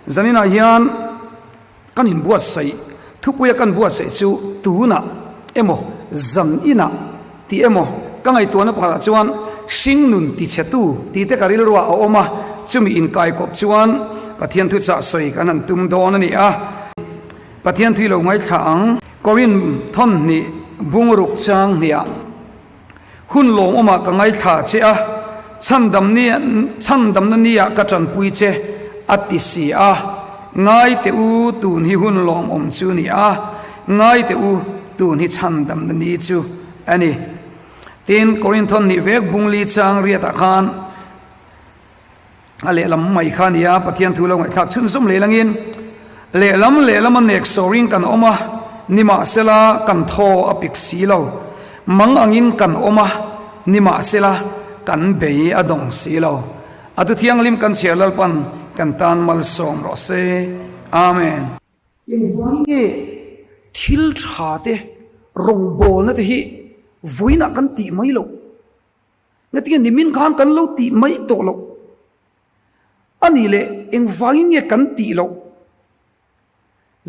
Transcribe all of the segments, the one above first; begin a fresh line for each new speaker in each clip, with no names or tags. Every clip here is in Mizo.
Zaninah hian kan inbuatsaih, thupuia kan buatsaih chu tunah emaw zaninah tih emaw ka ngaihtuahna pakhatah chuan hringnun tichhetu tih te ka rilruah a awm a, chumi inkaikawp chuan Pathian thuchah sawi kan han tum dawn a ni a. Pathian thui lo ngaithla ang. Korin thawnhnih bungruk chang hniah hun lawmawmah ka ngaithla che a, chhandamna niah ka tanpui che a ti si a. Ngai teh u, tun hi hun lawmawm chu ni a, ngai teh u, tun hi chhandamna ni chu a ni. Tin, Korin thawnhnih vek bungli chang riatah khan, A lehlam mai kha a ni a, Pathian thu lo ngaihthlak chhunzawm leh langin lehlam lehlam a nek sawrin kan awm a, nimahsela kan thaw a pik si lo. Mang angin kan awm a, nimahsela kan bei a dawng si lo. A thu thianghlim kan chhiar Lalpan kan tan malsawm rawh se. Amen.
Engvangin nge thil tha te rawngbawlna te hi vawiinah kan tih mai loh? Ngatinge nimin khan kan lo tih mai tawh loh a nih leh engvangin nge kan tih loh?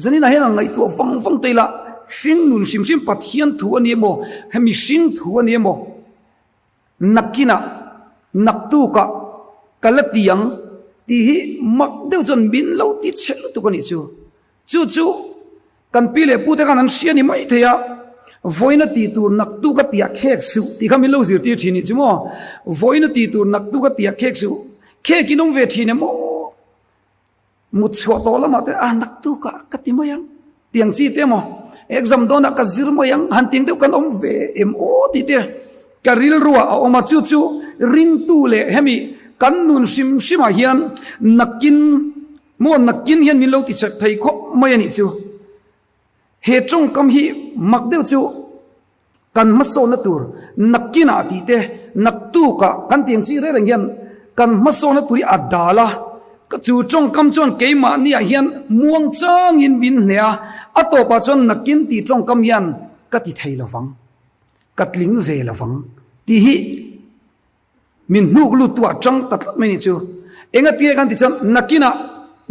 Zaninah hian ang ngaihtuah vang vang ta ila, hringnun hrim hrim Pathian thu a ni emaw, hemi hring thu a ni emaw, nakinah, naktukah ka la ti ang tih hi mak deuh chuan min lo ti chhe lutuk a nih chu. Chu chu kan pi leh pute khan an hria ni mai thei a, vawiina tih tur naktuk a tiah khek suh tih kha min lo zirtir thin nih chu maw? Vawiina tih tur naktuk a tiah khek suh, khek in awm ve thin em aw? Mut chhuah tawh lamah te a naktuk ah ka ti mai ang tiang chi te maw? Exam dawnah ka zir mai ang han tiang deuh kan awm ve em aw tih te ka rilruah a awm a, chu chu ringtu leh hemi kan nun hrim hrimah hian nakin Maw nakin hian min lo ti chak thei khawp mai a nih chu. He tawngkam hi mak deuh chu kan hmasawnna tur nakinah tih te, naktukah kan ti ang chi reng reng hian kan hmasawnna tur hi a dal a, chu tawngkam chuan keimahniah hian muang changin min hneh a, a tawpah chuan nakin tih tawngkam hian ka ti thei lovang, ka tling ve lovang tih hi Min hnuk lut tu ah tang ta tlat mai nih chu. Enga tia kan ti chuan nakinah,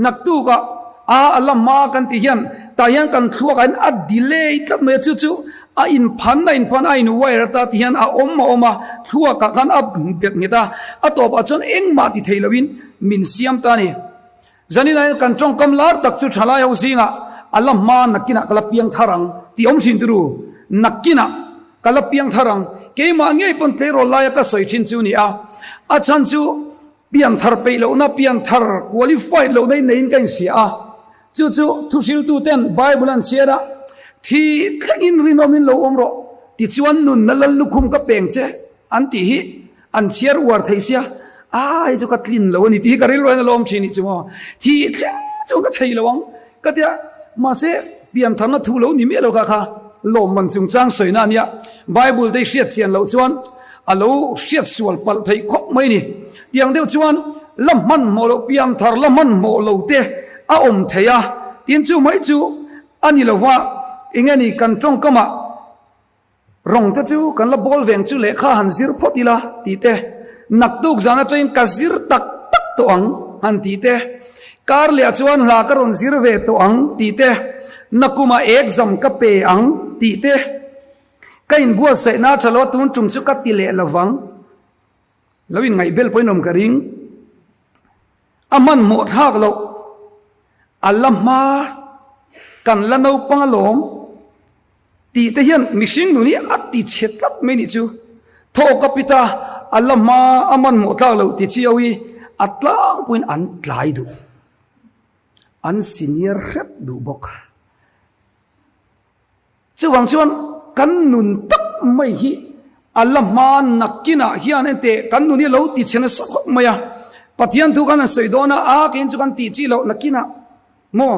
naktukah a a la hma kan tih hian tah hian kan thluak ah hian a delay tlat mai a, chu chu a inphan a inphan a in wire ata ti hian a awm a awm a, thluak ah khan a bet nghet a, a tawpah chuan engmah ti thei loin min siam ta a ni. Zaninah hian kan tawngkam lar tak chu thalai ho zingah a la hma nakinah ka la piang thar ang tih awm thin turu. Nakinah ka la piang thar ang. Keimah ngei pawn tleirawl laia ka sawi thin chu ni a. A chhan chu piang thar peih lohna, piang thar qualified lohna in neiin ka inhria a. Chu chu thuhriltu ten Bible an chhiar a, Thi thlengin rinawmin lo awm rawh, tichuan nunna lal lukhum ka peng che an tih hi. An chhiar uar thei sia, a hei chu ka tlin lo a ni tih hi ka rilru hian a lawm thin nih chu maw. Thih thleng chuan ka thei lo ang ka tia, mahse piantharna thu lo ni miah lo kha kha lawmman chungchang sawina a nia, Bible te hi hriat chian loh chuan a lo hriat sual palh theih khawp mai a ni. Tiang deuh chuan la hmanhmawh loh pianthar la hmanhmawh lo te a awm thei a, tin chu mai chu a ni lo va, eng nge ni kan tawngkamah Rawng te chu kan la bawl veng chu lehkha han zir phawt ila tih te, naktuk zan atangin ka zir tak tak tawh ang han tih te, kar leh ah chuan hla ka rawn zir ve tawh ang tih te, nakumah exam ka pe ang tih te, ka inbuatsaihna a tha lo a tun tum chu ka ti leh lovang, lo inngaihbel pawhin awm ka ring. A hmanhmawh thlak loh, a la hma kan la naupang alawm. Tih te hian mihring nun hi a ti chhe tlat mai nih chu. Thaw ka pit a, a la hma a hmanhmawh tlak loh ti chiau hi a tlangpuiin an tlai duh. An senior hret duh bawk. Chuvang chuan kan nun tak mai hi a la hma nakinah hian enteh kan nun hi a lo ti chhe nasa khawp mai a. Pathian thu khan an sawi dawn a, a keiin chu kan tih chi loh nakinah maw?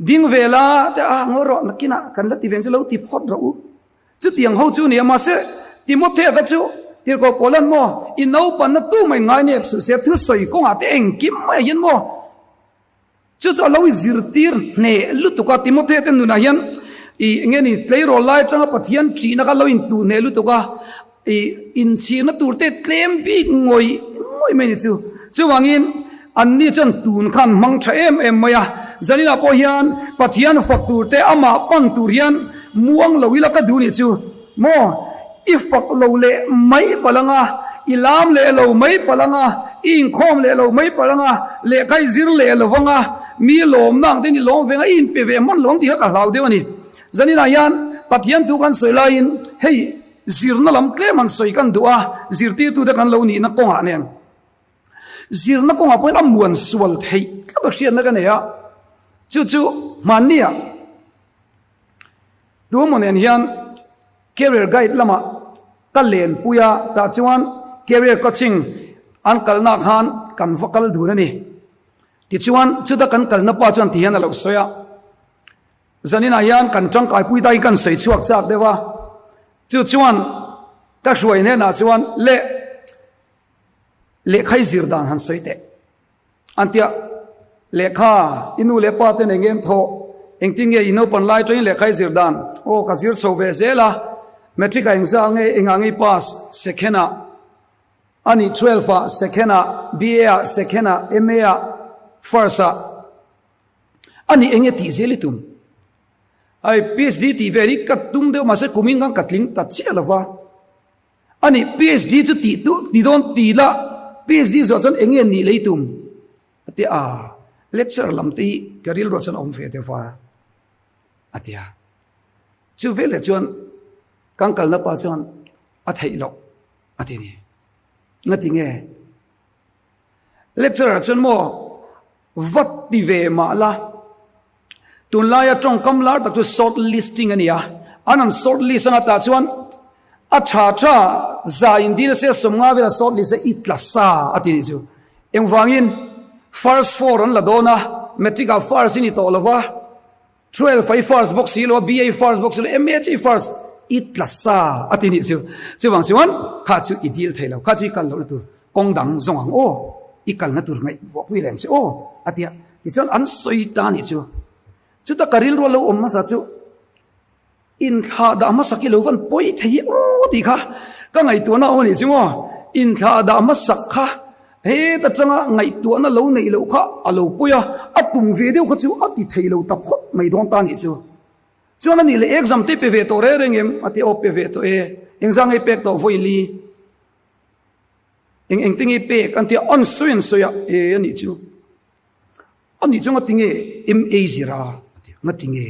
Ding ve la te a ngaw rawh nakinah kan la ti veng chu lo ti phawt rawh u. Chutiang ho chu nia mahse Timothea kha chu tirhkoh Paulan maw i naupanna tu mai ngai nep suh se thusawi kawngah te engkim mai ah hian maw chu chu a lo i zirtir hneh lutuk a Timothea te nunah hian i enge ni tleirawl lai atanga Pathian thihna kha lo intuh hneh lutuk a i inchhirna tur te tlem bik ngawih ngawih mai ni chu. Chuvangin.
Anni chuan tun khan hmang tha em em mai a. Zaninah pawh hian Pathian fak tur te amah pan tur hian muang lo ila ka duh nih chu maw? I fak lo leh mai palh anga, i lam leh lo mai palh anga, i inkhawm leh lo mai palh anga, lehkha i zir leh lo vanga, mi lawmna ang ten i lawm ve anga, i inpe ve hman lo ang tih kha ka hlau deuh a ni. Zaninah hian Pathian thu kan sawi laiin hei zirna lam tlem han sawi kan duh a, zirtirtute kan lo nihna kawngah nen zirna kawngah pawhin a muan sual theih tlat a hriatna ka nei a, chu chu hmanniah tuemaw nen hian career guide lamah ka lenpui a, tah chuan career coaching an kalnaah khan kan va kal dun a ni. Tichuan chuta kan kalna pa chuan tihian a lo sawi a. Zaninah hian kan tangkaipui dai kan sawi chhuak chak deuh a, chu chuan ka hruai hnenah chuan le lehkha i zir dan han sawi teh. An tia, lehkha i nu leh pa ten eng nge an thawh, engtin nge i naupan lai atangin lehkha i zir dan, aw ka zir chho ve zel a, matric ah engzah nge engah nge i pass, second ah, a nih twelve ah, second ah, BA ah, second ah, MA ah, first ah, A nih enge tih zel i tum? Ai PhD tih vel hi ka tum deuh mahse kumin khan ka tling ta chiah lo va. A nih PhD chu tih duh ti dawn ti la PhD zawh chuan enge nih lei tum? A ti a, lecture lam te hi ka rilruah chuan a awm ve deuh va a ti a. Chu veleh chuan kan kalna pa chuan a theih loh a ti ni. Ngati nge? Lecturer chuan maw vat ti ve mah la, tunlaia tawngkam lar tak chu short listing a ni a, an han short list anga tah chuan a tha tha za in dil se sawmnga vela short list a i tla sa a ti nih chu. Engvangin first four an la dawn a, matric ah first i ni tawh lo va, 12 a i first bawk si lo a, BA i first bawk si lo, MA chu i first i tla sa a ti nih chu. Chuvang chuan kha chu i dil thei lo, kha chu i kal lohna tur kawng dang zawng ang aw, i kalna tur ngaihtuah pui lem che aw a ti a. Tichuan an sawi ta nih chu. Chuta ka rilru a lo awm hmasa chu Inthlah dah hmasak hi lo van pawi thei hi aw tih kha ka ngaihtuahna aw nih chu maw? Inthlah dah hmasak kha heta tanga ngaihtuahna lo neih loh kha a lo pawi a, a tum ve deuh kha chu a ti thei lo ta phawt mai dawn ta nih chu. Chuan a nih leh exam te pe ve tawh reng reng em? A ti aw pe ve tawh e, engzah ngei pek tawh vawi li? Eng engte ngei pek? An ti a, an sawi an sawi a, e a nih chu. A nih chu ngati nge MA zira a ti a, ngati nge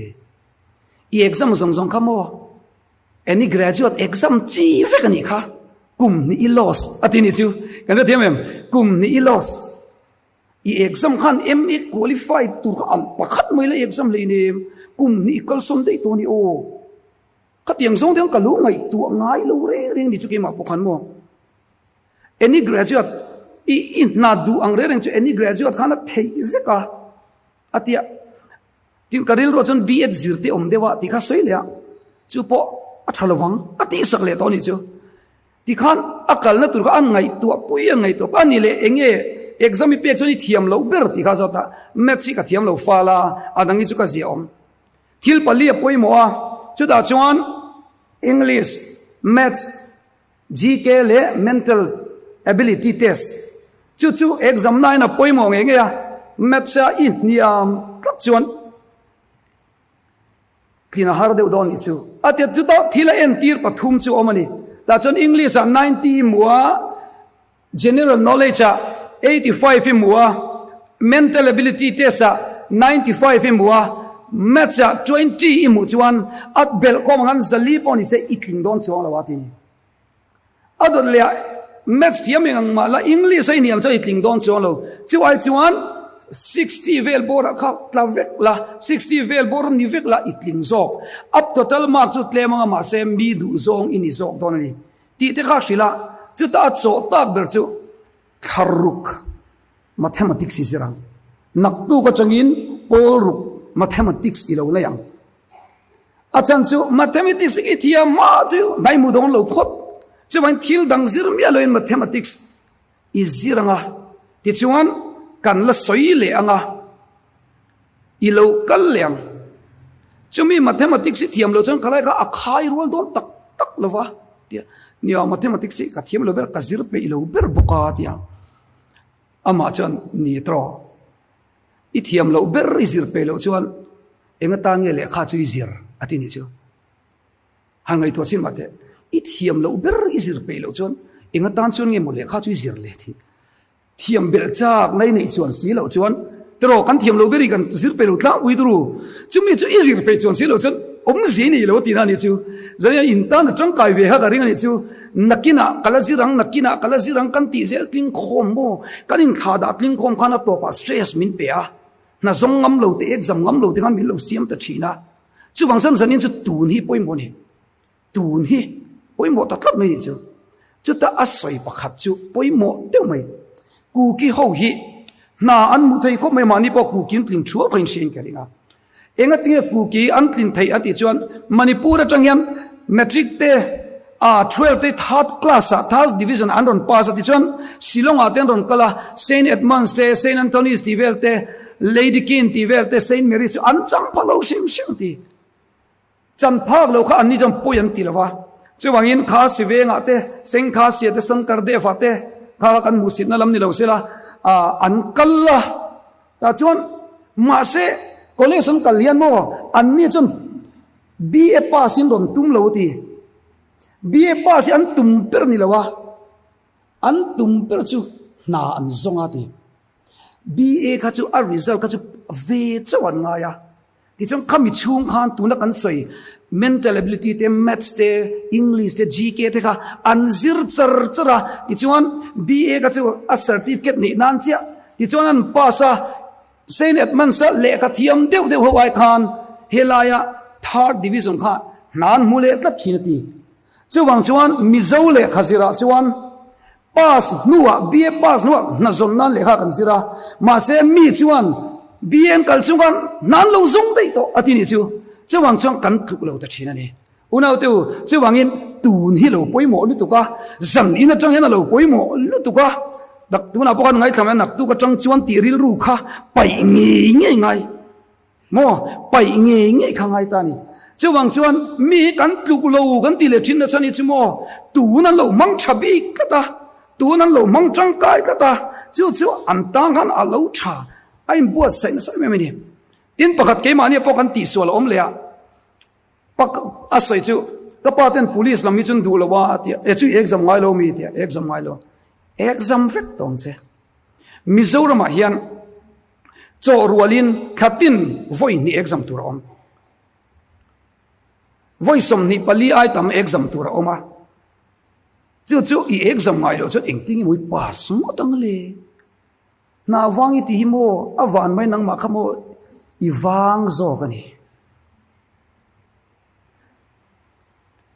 i exam zawng zawng kha maw any graduate exam chi vek a nih kha kum hnih i loss a ti nih chu kan hrethiam em kum hnih i loss i exam khan MA qualified tur kha alh pakhat mai la exam hlei nem kum hnih i kalsawn daih tawh a ni aw khatiang zawng te hian ka lo ngaihtuah ngai lo reng reng ni chu keimah pawh khan maw. Any graduate i i hna duh ang reng reng chu any graduate khan a theih vek a, a ti a. Tin ka rilruah chuan B.Ed zir te awm deuh a tih kha sawi leh a, chu pawh a tha lovang a tihsak leh tawh a nih chu. Tikhan a kalna tur kha a ngaihtuah pui a ngaihtuah pui a ni leh eng nge exam i pek chuan i thiam loh ber tih kha zawt a, maths hi ka thiam lo fal a, a dang hi chu ka ziah awm. Thil pali a pawimawh a, chutah chuan English, Maths, GK leh Mental Ability Test chu chu exam nain a pawimawh ngei ngei a, Maths a i hniam tlat chuan tlin a har deuh dawn nih chu. A tia chutah thil a entir pathum chu awm a ni. Tah chuan English ah 90 i hmu a, General Knowledge ah 85 i hmu a, Mental Ability Test ah 95 i hmu a, Maths ah 20 i hmuh chuan a belh kawm ang an zali pawh ni se i tling dawn chuang lo a ti ni. A dawt leh ah Maths thiam eng ang mah la English a i hniam chuan i tling dawn chuang lo. Chu ai chuan 60 vel bawr ah kha tla vek la, 60 vel bawr ni vek la i tling zawk. A total mark chu tlem anga mahse mi duh zawng i ni zawk dawn a ni. Tih te kha hrilh a, chuta a chawh tak ber chu thlaruk mathematics i zir ang. Naktuk atangin pawl ruk mathematics i lo nei ang. A chhan chu mathematics i thiam hma chu hnai hmu dawn lo phawt. Chuvangin thil dang zir miah loin mathematics i zir ang a, tichuan kan la sawi leh ang a. I lo kal leh ang. Chumi mathematics hi thiam lo chuan khalai kha a khai rual dawn tak tak lo va tia. Nia mathematics hi ka thiam lo ber ka zir peih lo ber bawk a tia. Amah chuan, Ni tawh, i thiam loh ber i zir peih loh chuan eng atan nge lehkha chu i zir? a ti nih chu. Han ngaihtuah chin mah teh, i thiam loh ber i zir peih loh chuan eng atan chuan nge maw lehkha chu i zir leh thih? Thiam belh chak na i neih chuan si loh chuan tiraw kan thiam loh ber i kan zir peih lo tlangpui turu chumi chu i zir peih chuan si loh chuan awmzia i nei lo tihna a nih chu. Zania in tan a tangkai ve kha ka ring a nih chu. Nakinah ka la zir ang, nakinah ka la zir ang kan tih zel tling khawm maw? Kan inthlah dah tling khawm khan a tawpah stress min pe a, hna zawng ngam lo te, exam ngam lo te khan min lo siam ta thin a. Chuvang chuan zanin chu tun hi pawimawh a ni. Tun hi pawimawh ta tlat mai nih chu. Chuta a sawi pakhat chu pawimawh deuh mai. Kuki ho hi hna an hmuh thei khawp mai mahni pawh kuki an tlin thuau kha in hriain ka ring a. Engatinge kuki an tlin theih a tih chuan Manipur atang hian Matric te ah 12 te third class ah third division an rawn pass a tichuan Shillong ah te an rawn kal a Saint Edmunds te Saint Anthony's tih vel te Lady Kin tih vel te Saint Mary's chu an chang pha lo hrim hrim a ti. Chan phak lo kha anni chuan pawi an ti lo va, chuvangin kha Sivengah te, Sengkhasia te, Sankardev-ah te kha kan hmuhsitna lam ni lo sela an kal a, tah chuan mahse college an kal hian maw anni chuan BA pass in rawn tum lo a ti, BA pass hi an tum ber ni lo a, an tum ber chu hna an zawng a ti, BA kha chu a result kha chu ve chauh an ngai a. Tichuan khami chhung khan tuna kan sawi mental ability te, maths te, English te, GK te kha an zir char char a, tichuan BA kha chu a certificate neih nan chiah, tichuan an pass a, Saint Edmunds a lehkha thiam deuh deuh ho ai khan helaia third division kha hna an hmu leh tlat thin a ti. Chuvang chuan Mizo lehkha zirah chuan Pass hnuah, BA pass hnuah hna zawn nan lehkha kan zir a, mahse mi chuan BA an kal chung khan hna an lo zawng daih tawh a ti nih chu. Chuvang chuan kan tluk lo ta thin a ni. Unaute u, chuvangin tun hi lo pawimawh lutuk a, zan in atang hian a lo pawimawh lutuk a, dak tunah pawh khan ngaithla mai a, naktuk atang chuan tih rilru kha paih ngei ngei ngai. Maw? Paih ngei ngei kha ngai ta a ni. Chuvang chuan mi hi kan tluk lo kan ti leh thin nasa ni chu maw? Tun an lo hmang tha bik tlat a, tun an lo hmang tangkai tlat a, chu chu an tang khan a lo tha, a inbuatsaih nasa em em a ni. Tin pakhat keimahni pawh kan tihsual a awm leh a, pak a sawi chu ka pa ten police lam hi chuan duh lo a a ti a, e chu i exam ngai lo mi a ti a, exam ngai lo, exam vek tawng che. Mizoramah hian Chaw rualin thla tin vawi hnih exam tur a awm. Vawi 24 ai tam exam tur a awm a. Chu chu i exam ngai loh chuan engtin nge maw i pass ngawt ang le? Hna vang i ti hi maw a van mai nangmah kha maw i vang zawk a ni.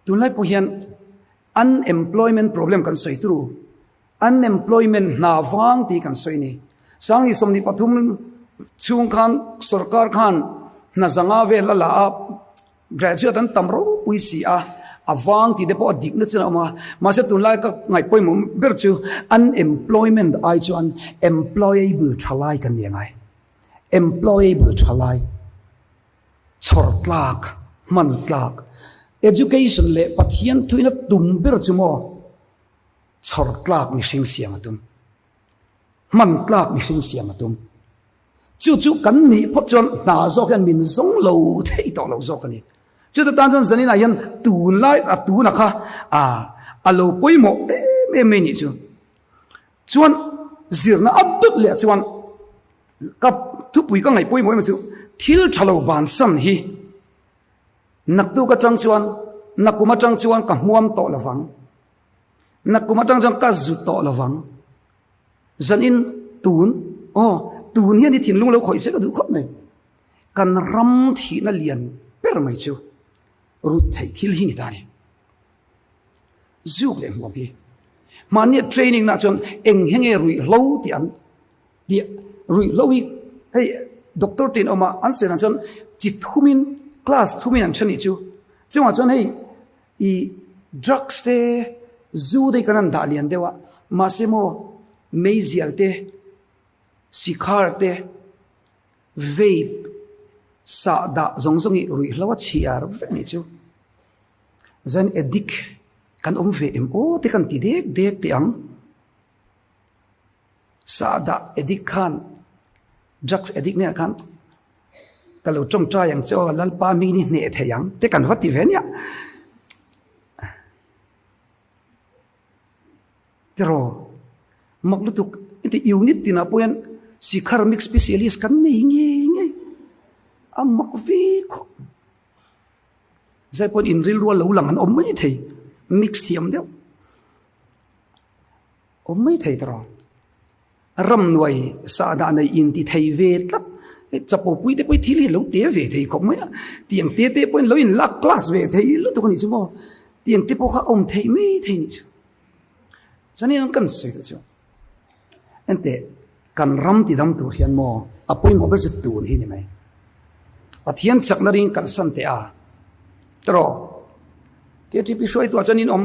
Tunlai pawh hian unemployment problem kan sawi turu. Unemployment hna vang tih kan sawi a ni. Sangni 23 chhung khan sorkar khan hna zanga vel a la a, graduate an tam ropui si a, a vang tih te pawh a dikna chu a awm a. Mahse tunlai ka ngaih pawimawh ber chu unemployment ai chuan employable thalai kan ni a ngai. Employable thalai, chhawr tlak, hman tlak, education leh Pathian thuina tum ber chu maw? Chhawr tlak mihring siam a tum. Hman tlak mihring siam a tum. Chu chu kan nih phawt chuan hna zawk hian min zawng lo thei tawh lo zawk a ni. Chuta tan chuan zaninah hian tunlai a tuna kha a a lo pawimawh em em mai nih chu. Chuan zirna a dawt leh chuan ka thupui ka ngaih pawimawh em chu thil tha lo bansan hi naktuk atang chuan nakum atang chuan ka hmuam tawh lovang. Nakum atang chuan ka zu tawh lovang. Zanin tun, aw, tun hian i thinlung lo khawih se ka duh khawp mai. Kan ram thihna lian ber mai chu rut theih thil hi ni ta a ni. Zuk leh hmuam hi. Mahnia training nah chuan eng he nge ruihhlo tih an tih ruihhlo hi hei doctor te in awm a, an sawi dan chuan chi thumin class thumin an then nih chu. Chungah chuan hei I drugs te, zu te hi kan han dah lian deuh a, mahse maw meizial te, sikhar te, vape, sahdah zawng zawng hi ruihhlo a chhiar vek anih chu. Chuan addict kan awm ve em aw te kan ti dek dek teh ang. Sahdah addict khan drugs addict nen khan ka lo tawngtai ang che aw Lalpa hming hi hneh thei ang te kan va ti ve nia. Tiraw mak lutuk heti unit tinah pawh hian sikhar mix specialist kan nei ngei ngei a mak ve khawp. Zai pawn in rilru a lo lang an awm mai thei mix thiam deuh. Awm mai thei tawh. Ramnuai sahdah nei in ti thei ve tlat. Hei chapo pui te pawh hi thil hi lo te ve thei khawp mai a. Tiang te te pawhin lo in lak class ve thei lutuk a nih chu maw. Tiang te pawh kha awm thei mai thei nih chu. Chuanin an kan sawi duh chu. Enteh kan ram ti dam tur hian maw a pawimawh ber chu tun hi ni mai. Pathian chakna ring kalsan teh a. Tawh. KTP hruaituah chuan in awm,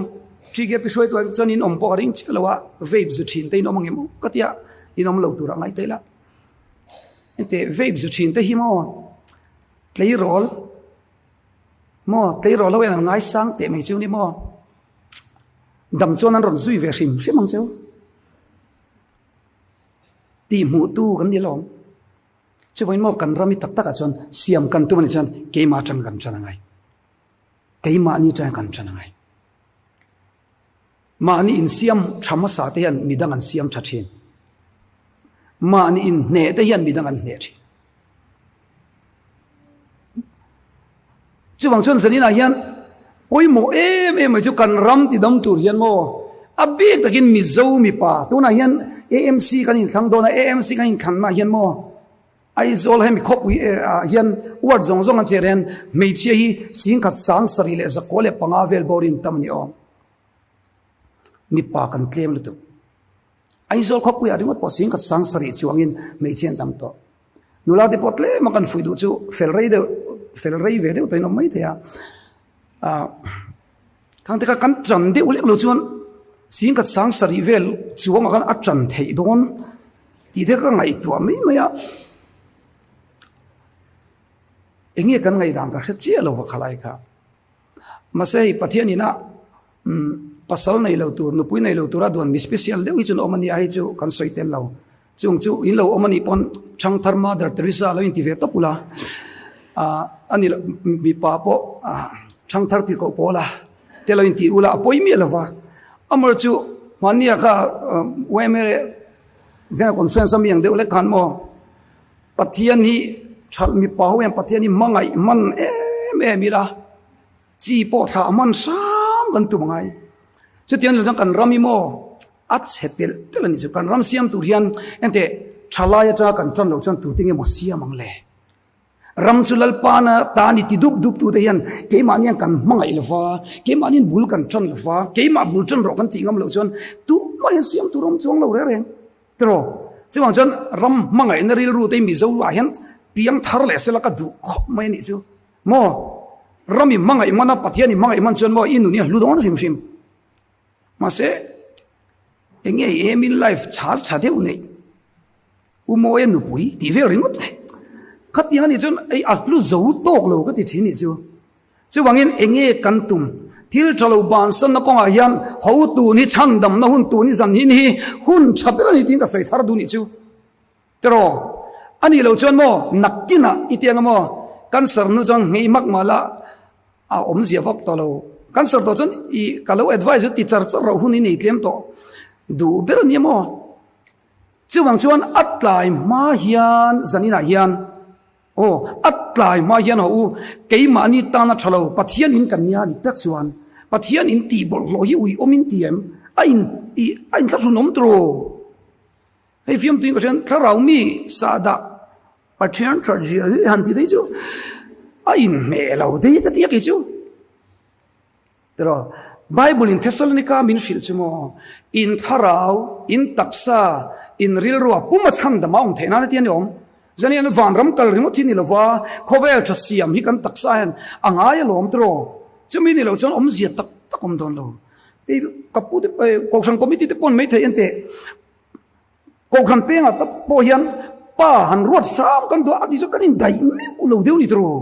TKP hruaituah chuan in awm pawh a ring chiah lo a, vape zu thin te in awm ang em aw ka tia, in awm lo tur a ngaih theih la. Heti vape zu thin te hi maw tleirawl maw tleirawl ho hian an ngaisang teh mai chu ni maw, dam chuan an rawn zui ve hrim hrim ang cheu. Tih hmuh tu kan ni lo. Chuvangin maw kan ram hi tak takah chuan siam kan tum a nih chuan keimah atang kan tan a ngai. Keimahni atanga kan tan a ngai. Mahni insiam tha hmasa te hian midang an siam tha thin. Mahni inhneh te hian midang an hneh thin. Chuvang chuan zaninah hian pawimawh em em mai chu kan ram ti dam tur hian maw a bik takin Mizo mipa tunah hian AMC kan inthlang dawn a, AMC kan inthlanna hian maw Aizawl hemi khawpui ah hian ward zawng zawng an chhiar hian hmeichhia hi singkhat sang sarih leh zakua leh panga vel bawr in tam a ni awm. Mipa kan tlem lutuk. Aizawl khawpui ah ringawt pawh singkhat sang sarih chuangin hmeichhia an tam tawh. Nula te pawh tlem a kan fuih duh chu fel rei deuh fel rei ve deuh tawhin awm mai thei a. Ah. Khang te kha kan ṭan deuh lek lo chuan singkhat sang sarih vel chuangah khan a ṭan theih dawn tih te ka ngaihtuah mai mai a. Eng nge kan ngaihdan ka hre chiah lo va khalai kha. Mahse hei Pathian ina umm pasal nei lo tur nupui nei lo tura duan mi special deuh hi chu an awm a nia hei chu kan sawi tel lo. Chung chu in lo awm a nih pawn Thangthar Mother Teresa lo inti ve tawp ula, a ni lo mipa pawh Thangthar tih koh pawl a te lo inti ula a pawi miah lo va. Amar chu hmannia kha yma General Conference a mi ang deuh lek khan maw Pathian hi tha mipa ho hian Pathian hi hmangaih hman em em ila chi pawh thlah hman hram kan tum angai. Chutiang lo chuan kan ram hi maw A chhe telh telh a ni chu. Kan ram siam tur hian enteh thalai atanga kan tan loh chuan tute nge maw siam ang le? Ram chu Lalpana ta ni ti dup dup tute hian keimahni hian kan hmangaih lo va, keimahniin bul kan tan lo va, keimah bul tan rawh kan tih ngam loh chuan tumah hian siam tur a awm chuang lo reng reng. Tiraw? Chuvang chuan ram hmangaihna rilru te hi Mizo ah hian piang thar leh sela ka duh khawp mai a nih chu. Maw? Ram i hmangaih hman a, Pathian i hmangaih hman chuan maw i nun hi a hlu dawn hrim hrim. Mahse, eng nge i aim in life chhas tha deuh neih? U Mawia nupui tih vel ringawt le. Khatiang anih chuan ei a hlu zo tawk lo ka ti thin nih chu. Chuvangin eng nge kan tum? Thil tha lo bansanna kawngah hian hotu ni chhandamna hun tun i zan hin hi hun tha ber a ni tiin ka sawi thar duh nih chu. Tiraw? A nih loh chuan maw nakkinah i ti anga maw cancer nu chuan nghei hmak mah la a awmzia vak tawh lo. Cancer tawh chuan i ka lo advice chu ti char char roh hun i nei tlem tawh duh ber a nia maw. Chuvang chuan a tlai hma hian zaninah hian aw a tlai hma hian haw u keimahni tan a tha lo Pathian in kan nia ni tak chuan Pathian in tih bawlhhlawh hi ui awm in ti em a in i a inthlahrun awm tawh. Hei fiamtuin ka hriat thlarau mi sahdah Pathian that zia hi han ti daih chu a inhmeh lo daih ka ti a kei chu. Tiraw Bible in Thessalonica min hrilh chu maw in thlarau, in taksa, in rilrua pum a chhandam a awm theih nan a ti a ni awm. Zan hian vanram kal ringawt hi ni lova khawvel tha siam hi kan taksa hian a ngai alawm tiraw. Chumi ni lo chuan awmzia tak tak awm dawn lo. Hei ka pu te Kohhran committee te pawn maithei en teh. Kohhran pengah tak pawh hian pa han ruat hram kan duh a, a ti chu kan indaih meuh lo deuh ni tawh.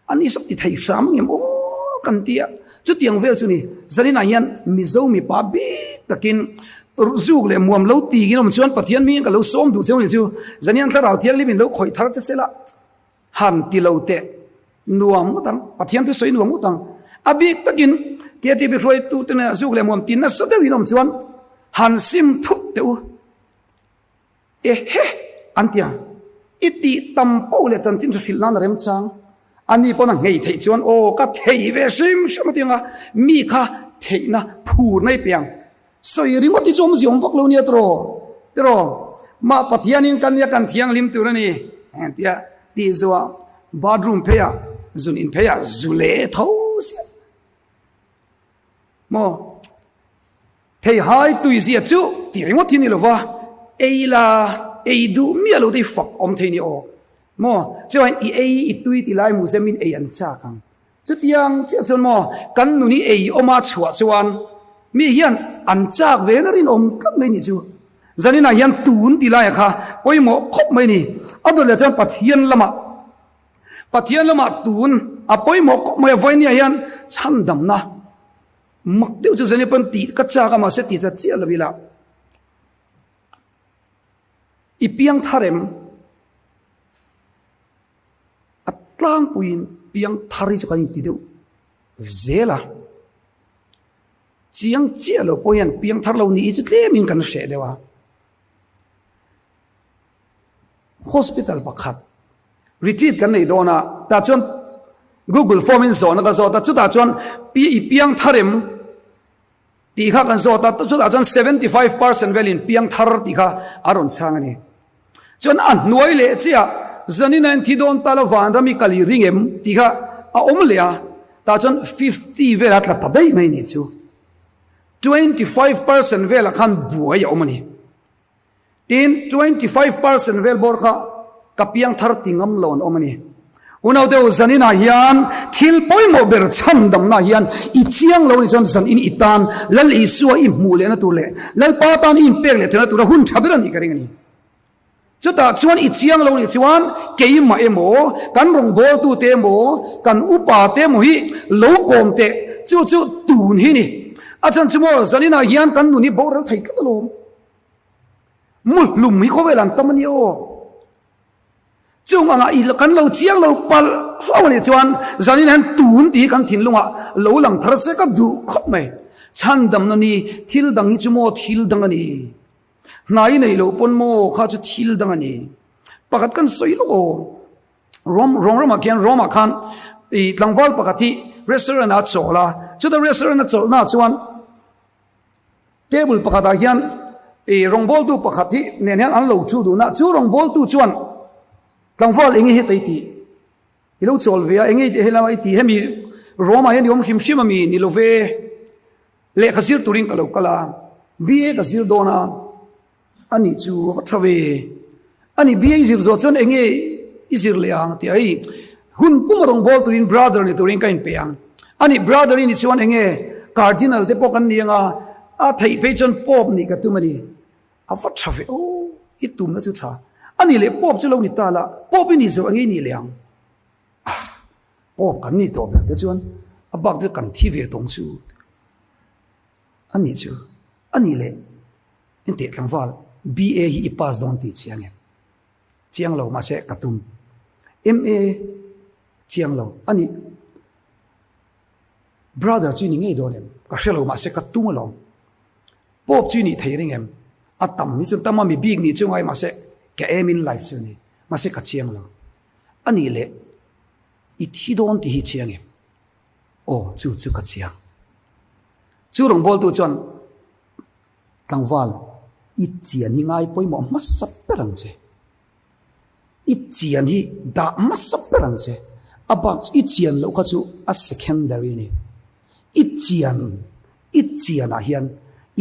A ni sak ti thei hram ang em aw kan ti a, chutiang vel chu ni. Zaninah hian Mizo mipa bik takin Zuk leh muam lo tiin awm chuan Pathian hmingin ka lo sawm duh cheu ni chu Zanian Thlarau Thianghlim in lo khawih thar che sela han ti lo teh nuam ngawt ang, Pathian thu sawi nuam ngawt ang. A bik takin KTP hruaitu te nen zuk leh muam ti nasa deuhin awm chuan han sim thut teh u. Ehe! An ti ang. I tih tam poh leh chanchin chu hrilh nan a remchang. Ani pawn a nghei theih chuan aw ka thei ve hrim hrim a ti ang a, mi kha theihna phurna i pe ang. Sawi ringawt hi chu awmzia awm vak lo nia tiraw? Tiraw? Mah Pathianin kan nia kan thianghlim tur a ni. Engtia tih zuah bathroom pheiah zun in pheiah zu leh tho sia. Maw? Theihai tuizia chu tih ringawt hi ni lova, ei la ei duh miah lo te hi fak awm thei ni aw. Maw? Chuan i ei i tui ti lai museum in ei an chak ang. Chutiang chiah chuan maw kan nun hi ei awma chhuah chuan mi hian an chak ve na rinawm tlat mai nih chu. Zaninah hian tun ti laia kha pawimawh khawp mai ni. A dawt leh chuan Pathian lamah Pathian lamah tun a pawimawh khawp mai a vawinia hian chhandamna Mak deuh chu zan i pawn tih ka chak a mahse tih ta chiah lo ila i piang thar em? A tlangpuiin piang thar hi chu kan inti deuh zel a, chiang chiah lo pawh hian piang thar lo nih hi chu tlemin kan hreh deuh a. Hospital pakhat retreat kan nei dawn a, tah chuan Google form in zawhna ka zawt a, chutah chuan pi i piang thar em tih kha kan zawt a, chutah chuan 75% velin piang thar tih kha a rawn chhang a ni. Chuan a hnuai leh chiah zanina in thi dawn ta lo vanram i kal i ring em tih kha a awm leh a, tah chuan 50 vela tla ta daih mai ni chu. 25% velah khan buai a awm a ni. Tin, 25% vel bawr kha ka piang thar ti ngam lo an awm a ni. Unau deuh, zaninah hian thil pawimawh ber chhandamna hian i chiang lo a nih chuan zanin i tan Lal Isua i hmuh lehna tur leh Lalpa tan i inpek leh theihna tura hun tha ber a nih ka ring a ni. Chutah chuan i chiang lo a nih chuan keimah emaw, kan rawngbawltute emaw, kan upa te emaw hi lo kawm teh, chu chu tun hi ni. A chhan chu maw zaninah hian kan nun hi boral thei tlat alawm. Muhlum hi khawvel an tam a ni aw. Chung angah i kan lo chiang lo palh hlauh a nih chuan zanin hian tun tih hi kan thinlungah lo lang thar se ka duh khawp mai. Chhandamna ni thil dang hi chu maw thil dang a ni. Hnai nei loh pawn maw kha chu thil dang a ni. Pakhat kan sawi lawk aw. Rom Rom ramah khian Romah khan i tlangval pakhat hi restaurant ah a chawl a, chuta restaurant a chawlhnaah chuan Table pakhatah hian ih rawngbawltu pakhat hi nen hian an lo thu dun a, chu rawngbawltu chuan tlangval eng nge heta i tih? I lo chawl ve a, eng nge i tih helama i tih? Hemi Rome-ah hian i awm hrim hrim a mi? Ni lo ve, lehkha zir turin ka lo kal a, BA ka zir dawn a. A nih chu a va tha ve. A nih bia i zir zawh chuan eng nge i zir leh ang tih a hei hun pum a rawn bawl turin brother ni turin ka inpe ang. A nih brother i nih chuan eng nge cardinal te pawh kan ni ang a, a theih phei chuan pope nih ka tum a ni. A va tha ve aw, i tumna chu tha. A nih leh pope chu lo ni ta la, pope i nih zawh eng nge i nih leh ang? Ah, pope kan nih tawh ber te chuan a bak chu kan thi ve tawng chu. A nih chu, a nih leh Enteh tlangval, BA hi i pass dawn tih chiang em? Chiang lo, mahse ka tum. MA chiang lo, a nih brother chu i ni ngei dawn em? Ka hre lo, mahse ka tum alawm. Pope chu i nih thei ring em? A tam hi chuan tam a mi bik nih chu ngai, mahse ka aim in life chu a ni, mahse ka chiang lo. A nih leh i thi dawn tih hi chiang em? Aw, chu chu ka chiang. Chu rawngbawltu chuan Tlangval, i chian hi ngai pawimawh hmasa ber ang che. I chian hi dah hmasa ber ang che. A bak chu i chian loh kha chu a secondary a ni. I chian, i chianah hian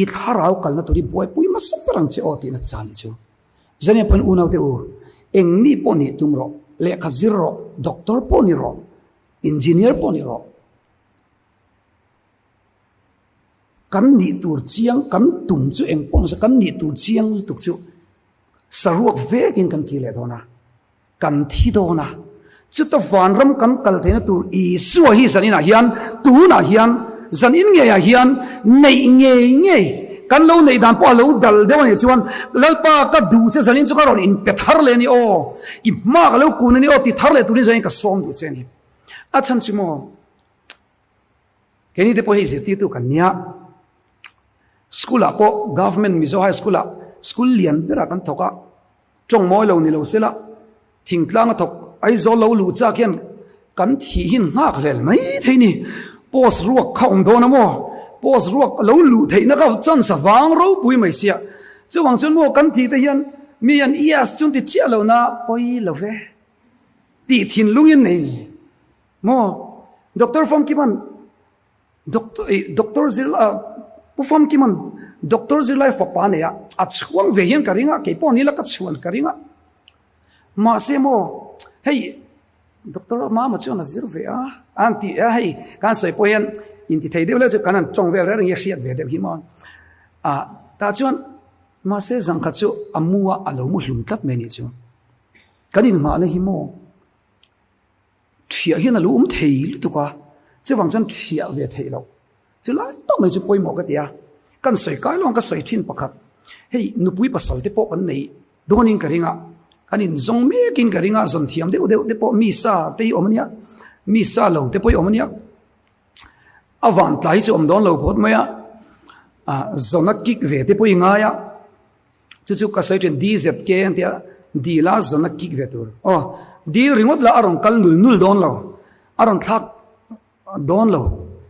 i thlarau kalna tur hi buaipui hmasa ber ang che aw tihna chan chu. Zania pawn unaute u, eng mi pawh nih tum rawh, lehkha zir rawh, doctor pawh ni rawh, engineer pawh ni rawh, Kan nih tur chiang, kan tum chu eng pawh nise kan nih tur chiang lutuk chu saruak vekin kan ti leh dawn a, kan thi dawn a. Chuta vanram kan kal theihna tur Isua hi zaninah hian, tunah hian, zanin ngeiah hian neih ngei ngei. kan lo neih dan pawh a lo dal deuh a nih chuan Lalpa ka duh che zanin chu ka rawn inpe thar leh a ni aw, i hma ka lo kun a ni aw ti thar leh turin zanin ka sawm duh che a ni. A chhan chu maw? Keini te pawh hei zirtirtu kan nia, school ah pawh Government Mizo High School ah school lian berah kan thawk a, tawng mawi lo ni lo sela thingtlang a thawk Aizawl lo luh chak hian kan thih hin nghak hlel mai thei ni. Post ruak kha awm dawn a maw? Post ruak lo luh theihna kha chance a vang ropui mai sia. Chuvang chuan maw kan thih te hian mi an yes chu an ti chiah lo na pawi lo ve tih thinlungin nei ni. Maw? Doctor Famkiman Doctor ih Doctor zirlai Pu Famkiman Doctor zirlai fapa nei a, a chhuang ve hian ka ring a, kei pawh ni la ka chhuan ka ring a. Mahse maw hei Doctor Mama chuan a zir ve a, a han ti a hei kan sawi pawh hian inti thei deuh leh chu kan han tawng vel reng reng hi a hriat ve deuh hi maw. Ah tah chuan mahse zangkhat chu a mu a, a lo mu hlum tlat mai a nih chu. Kan inghahna hi maw. Thiah hian a lo awm thei lutuk a, chuvang chuan thiah ve theih loh. Chu lai tak mai chu pawimawh ka ti a, kan sawi kai lo ang ka sawi thin pakhat. Hei nupui pasal te pawh kan nei dawnin ka ring a, kan inzawng mekin ka ring a, zawn thiam deuh deuh te pawh mi sa te hi awm a nia, mi sa lo te pawh hi awm a nia. A van tlai hi chu awm dawn lo phawt mai a, ah zawn a kik ve te pawh i ngai a. Chu chu ka sawi thin DZK an tia dil a zawn a kik ve tur. Aw dil ringawt lah a rawn kal nul nul dawn lo, a rawn thlak dawn lo.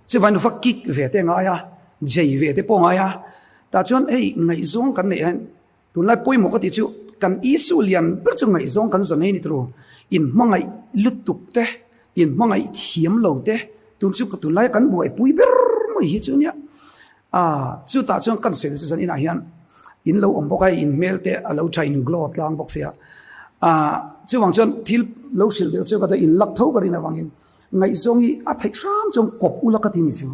Chuvangin nufa kik ve te a ngai a, jei ve te pawh a ngai a. Tah chuan hei ngaihzawng kan neih hian tunlai pawimawh ka tih chu kan issue lian ber chu ngaihzawng kan zawn hi a ni tawh. Inhmangaih lutuk te, inhmangaih thiam lo te tun chu tunlai kan buaipui ber mai hi chu nia. A, chutah chuan kan sawi chu zan inah hian in lo awm bawk a, in hmel te a lo tha in glow tlang bawk sia. A, chuvang chuan thil lo hrilh deuh chu ka in lak tho ka rin avangin ngaihzawng hi a theih hram chuan kawp ula ka ti ni chu.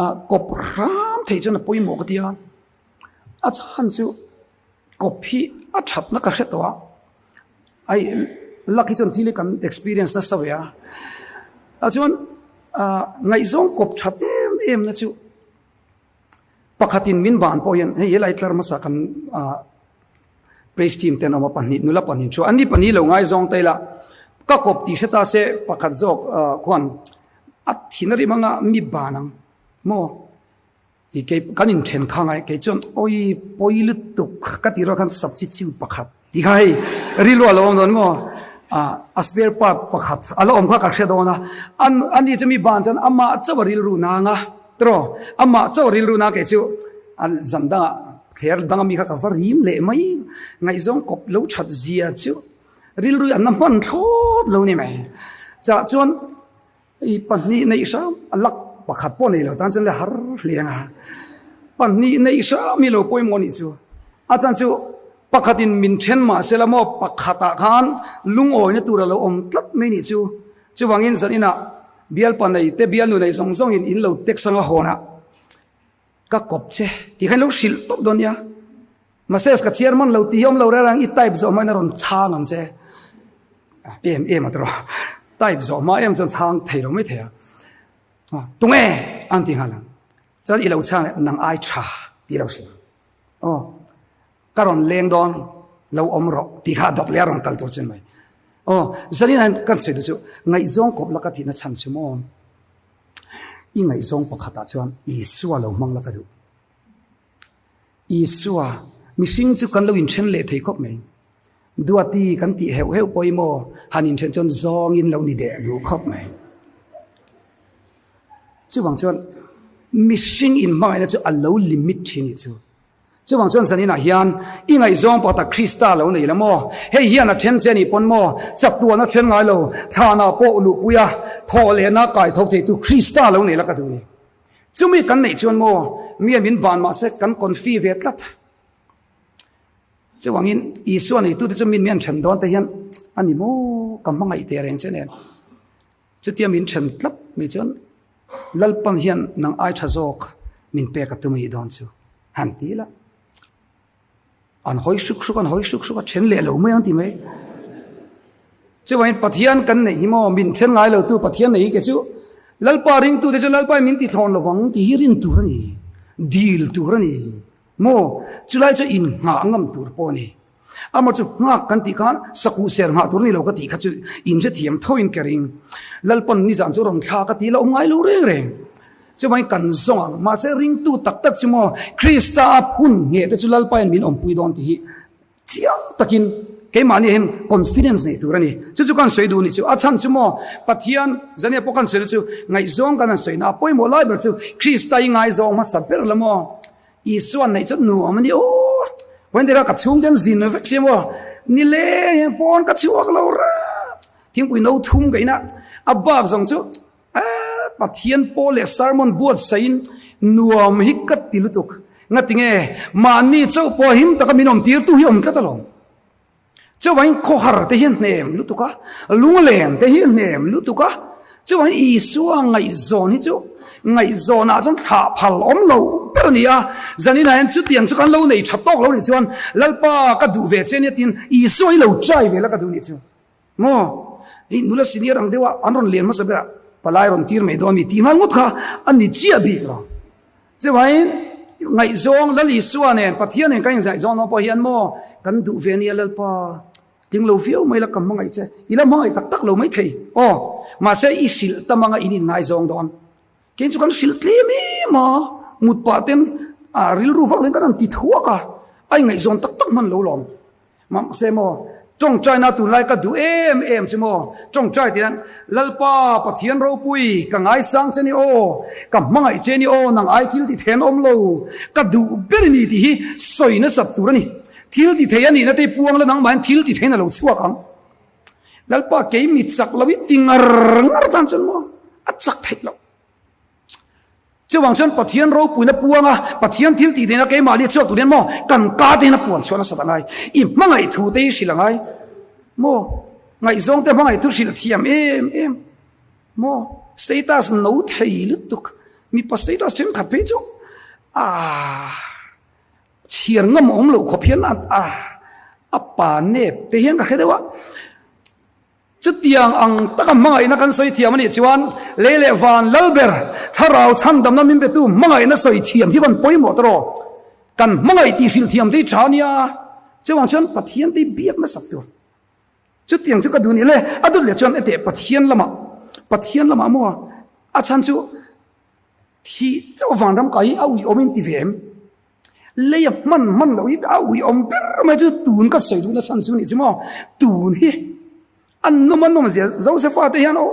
A, kawp hram theih chuan a pawimawh ka ti a, a chhan chu Kawp hi a thatna ka hre tawh a, ai luck hi chuan thil hi kan experience nasa ve a, tah chuan ah ngaihzawng kawp that em em na chu pakhatin min ban pawh hian hei helai tlar hmasa kan ah praise team te an awm a pahnih nula pahnih thu an ni pahnih lo ngaizawng ta ila ka kawp tih hre ta se pakhat zawk ah khuan a thin a rim anga mi ban ang maw. I kei kan inthen kha ngai kei chuan awi pawi lutuk ka tih rual khan substitute pakhat tih kha hei rilru a lo awm dawn maw ah a spare part pakhat a lo awm kha ka hre dawn a an ani chu mi ban chuan amah chauh a rilru nang a tiraw amah chauh a rilru nang kei chu a zan dangah thler danga mi kha ka va rim leh mai ngaihzawng kawp lo that zia chu rilru hi an la hman thlawt lo ni mai chah chuan. I pahnih neih hram a lak pakhat pawh nei lo tan chuan le har hle ang a. Pahnih neih hram hi lo pawimawh nih chu. A chan chu pakhatin min then mah se la maw pakhatah khan lungawina tur a lo awm tlat mai nih chu. Chuvangin zaninah bialpa nei te bialnu nei zawng zawngin in lo text anga hawnah ka kawp che tih kha in lo hrilh tawp dawn nia. Message ka chhiar man lo tih hi awm lo reng reng i type zawh hmain a rawn chhang ang che. Em em a tiraw. Type zawh hma em chuan chhang thei lo mai thei a. Tunge an ti nghal ang. Chuan i lo chhang leh nang ai tha tih lo hrilh. Aw ka rawn leng dawn lo awm rawh tih kha a dawp leh a rawn kal tur chu ni mai. Aw zanin hian kan sawi duh chu ngaihzawng kawp la ka tihna chhan chu maw i ngaihzawng pakhatah chuan Isua lo hmang la ka duh. Isua, mihring chu kan lo inthen leh thei khawp mai. Duati kan tih heuh heuh pawh i maw, han inthen chuan zawngin lo ni deh duh khawp mai. Chuvang chuan mihring inhmangaihna chu a lo limit thin nih chu. Chuvang chuan zaninah hian i ngaihzawng pakhatah Krista lo nei la maw? Hei hian a then che nih pawn maw? Chaktuan a then ngai lo, thlanah pawh luhpui a, thawh lehna kaitho theitu Krista lo nei la ka duh ni. Chumi kan neih chuan maw mi a min van mah se kan confi ve tlat. Chuvangin Isua neitute chu min min then dawn te hian a ni maw ka hmangaih teh reng che nen. Chutia min then tlat mai chuan Lalpan hian nang ai tha zawk min pek a tum a nih dawn chu han ti la. An hawi hruk hruk, an hawi hruk hruk a, then leh lo mai ang ti mai. Chuvangin Pathian kan neih hi maw, min then ngai lo tu Pathian neih hi ke chu Lalpa ringtute chu Lalpa in min ti thlawn lovang tih hi rin tur a ni. Dil tur a ni maw? Chulai chu innghah ngam tur pawh a ni. Amah chu nghak kan tih khan sakuh ser nghah tur a ni lo ka tih kha chu inhrethiam thoin ka ring. Lalpan nizan chu rawn thla ka tih la awm ngai lo reng reng. Chuvangin kan zawng ang. Mahse ringtu tak tak chu maw Krista a phun ngheh te chu Lalpain min awmpui dawn tih hi Chiang takin keimahni hian confidence neih tur a ni. Chu chu kan sawi duh ni chu. A chhan chu maw Pathian zania pawh kan sawi na chu ngaihzawng kan han sawi na a pawimawh lai ber chu Krista i ngaizawng hmasa ber la maw Isua neih chu nuam a ni aw. Vawiin te kha ka chhungte an zin vek si maw ni leng hian pawn ka chhuak lo rap thingpui no thum ka ina a bak zawng chu Pathian pawl leh sermon buatsaihin nuam hi ka ti lutuk. Ngatinge mahni chauh pawh him taka min awm tirtu hi awm tlat alawm. Chuvangin khawhar te hi a hnem lutuk a, lungleng te hi a hnem lutuk a. Chuvangin Isua ngaihzawn hi chu ngaihzawnah chuan thlah phal awm lo ber a ni a. Zaninah hian chutiang chu kan lo nei tha tawk lo nih chuan Lalpa ka duh ve che ania tiin Isua hi lo try ve la ka duh nih chu. Maw? Hei nula senior ang deuh a an rawn lian hmasa ber a, palai rawn tir mai dawn mi tih nghal ngawt kha a ni chiah bik lo. Chuvangin ngaihzawng Lal Isua nen Pathian nen kan inzaihzawng dawn pawh hian maw kan duh ve ania Lalpa tling lo viau mai la ka hmangaih che, i la hmangaih tak tak lo mai thei aw, mahse i hrilh tam anga in inngaizawng dawn. Kei chu kan hrilh tlem em a, mut pah ten a rilru vak lo in kan han ti thuak a, a ingaihzawn tak tak hman lo lawm. Mahse maw, tawngtaina tunlai ka duh em em chu maw, tawngtai tih hian, Lalpa Pathian ropui, ka ngaisang che ni aw, ka hmangaih che ni aw, nang ai thil ti thei an awm lo, ka duh ber i ni tih hi sawi nasat tur a ni. Thil ti thei a nihna te puang la nangmah hian thil ti theiin a lo chhuak ang. Lalpa kei mi chak lo i ti ngar ngar tan chuan maw, a chak theih loh. Chuvang chuan Pathian ropuina puanga Pathian thil tih theihna keimahni a chhuak tur hian maw kan ka te hian a puan chhuah nasat a ngai. I hmangaih thu te hi hrilh a ngai maw? Ngaihzawng te hmangaih thu hrilh thiam em em maw? Status no thei lutuk mipa status thenkhat phei chu aah chhiar ngam awm loh khawp hian a a pa nep te hian ka hre deuh a. Chutiang ang taka hmangaihna kan sawi thiam a nih chuan lei leh van lal ber thlarau chhandamna min betu hmangaihna sawi thiam hi van pawimawh ta rawh. Kan hmangaih tih hrilh thiam te hi tha a nia. Chuvang chuan Pathian te hi biak nasat tur. Chutiang chu ka duh nih le, a dut leh chuan eteh Pathian lamah, Pathian lamah maw a chhan chu thih chauh vanram kai hi a uiawm in ti ve em? Lei a hman hman loh hi a uiawm ber mai chu tun ka sawi duhna chhan chu nih chu maw tun hi an nawm a nawm zia Josepha te hian aw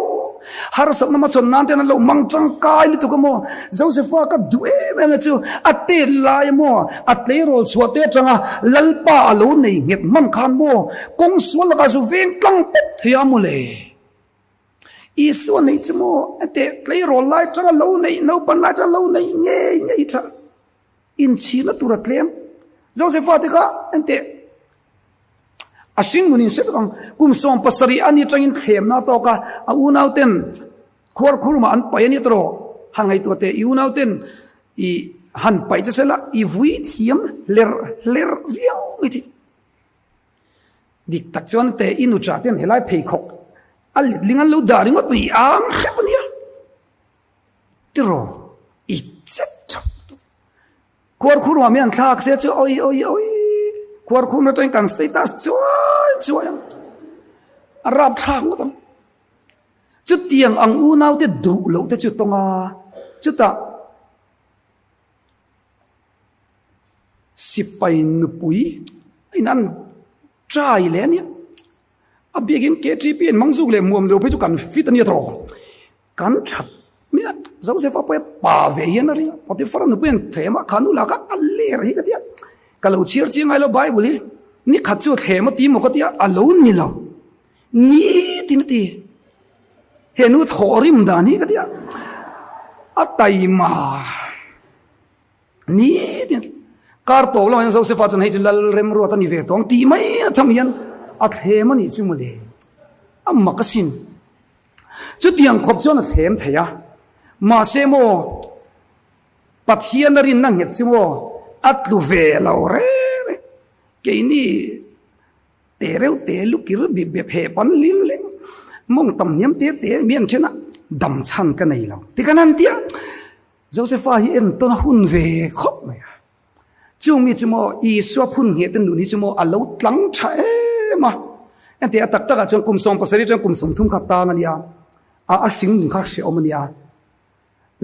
harsatna hmachhawn nan te hian an lo hmang tangkai lutuk a maw Josepha ka duh em em na chu a tet lai a maw a tleirawl chhuah te atanga Lalpa a lo nei nghet hman khan maw kawng sual lakah zu veng tlang pawp thei a mawle. Isua neih chu maw heti tleirawl lai atanga lo neih naupan lai atanga lo neih ngei ngei tha inchhirna tur a tlem. Josepha te kha heti a hringnun in hre vek ang kum 70 a ni atangin thlemna a tawk a, a unau ten khuar khurumah an paih a ni tawh han ngaihtuah teh i unau ten i han paih che sela i vui thiam hlerh hlerh viau mai thei. Dik tak chuan te i nuṭah ten helai pheikhawk a letling an lo dah ringawt mai i ang hrep a nia. Tiraw i chet thap tawh. Khuarkhur mah mi an thlak se chu oi oi oi khuarkhur atangin kan status chuai chuai ang. A rap thlak ngawt ang. Chutiang ang unaute duh loh te chu tawng a, chutah Sipai nupui a in an try leh a nia. A biakin KTP in mang zuk leh muam lo phei chu kan fit a nia tawh. Kan that mai a, Joseph a pawh pa ve hian a ring a, Potiphar nupui an thlem a, kha nu lah kha a ler hi ka tia. Ka lo chhiar chiang ngai lo Bible hi, ni khat chu a thlem a ti maw ka tia, a lo ni lo. Ni tin a ti. He nu thawh rim dan hi ka tia, a taima. Ni tin kar tawp lamah hian Joseph-a chuan hei chu lal remruat a ni ve tawh ang tih mai a tham hian a thlem a nih chu mawle. A mak asin. Chutiang khawp chuan a thlem thei a. Mahse maw Pathian a rinna nghet chu maw a tlu ve lo reng reng. Keini te reuh te lukir bip bep he pan lim leng mawng tam hniam te te mi an then a dam chhan ka nei lo ti kan han ti a. Josefa hi entawn a hun ve khawp mai a. Chung mi chu maw Isua phun ngheh te nun hi chu maw a lo tlang tha em a. Engti a tak takah chuan kum 70 chuan kum 30 kha tang a nia. A a hring nun kha hrehawm a nia.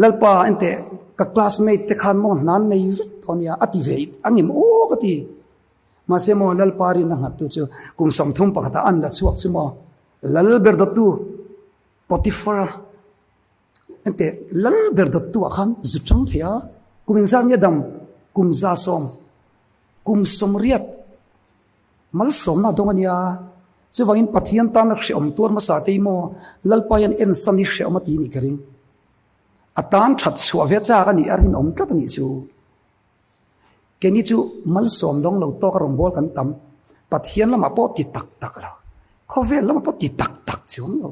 Lalpa engteh ka classmate te khan maw hnan nei vek tawh a nia a ti ve angem aw ka ti. Mahse maw Lalpa rinna nghattu chu kum 30 pakhatah an la chhuak chu maw Lal ber dawttu Potiphar-a Enteh, lal ber dawttu-ah khan zu chang thei a, kum engzat nge dam? Kum 100, kum 80 malsawmna a dawng a nia. Chuvangin Pathian tana hrehawm tuar hmasa te hi maw Lalpa hian ensan hi hrehawm a ti nih ka ring. A tan that chhuah ve chak a nih a rinawm tlat a nih chu. Keini chu malsawm dawng lo tawk a rawngbâwl kan tam. Pathian lamah pawh ti tak tak lo, khawvel lamah pawh ti tak tak chuang lo.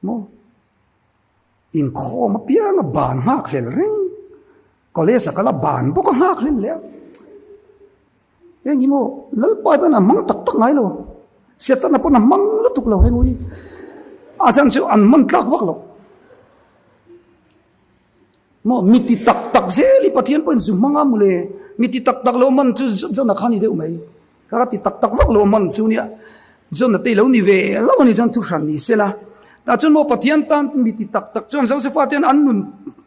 Maw? Inkhawm apianga ban nghak hlel reng. College a kal a ban bawk a nghak hlel leh a. Heng hi maw Lalpa pawn a hmang tak tak ngai lo. Setana pawn a hmang lutuk lo heng ui. A chhan chu an hman tlak vak lo. Maw mi ti tak tak zel hi Pathian pawhin zu hmang a mawle. Mi ti tak tak lo man chu John-a kha a ni deuh mai. Ka ka ti tak tak vak lo man chu nia. John-a te lo ni ve lo a ni chuan thu hran ni sela. Tah chuan maw Pathian tan mi ti tak tak chuan Josefa te hian an nun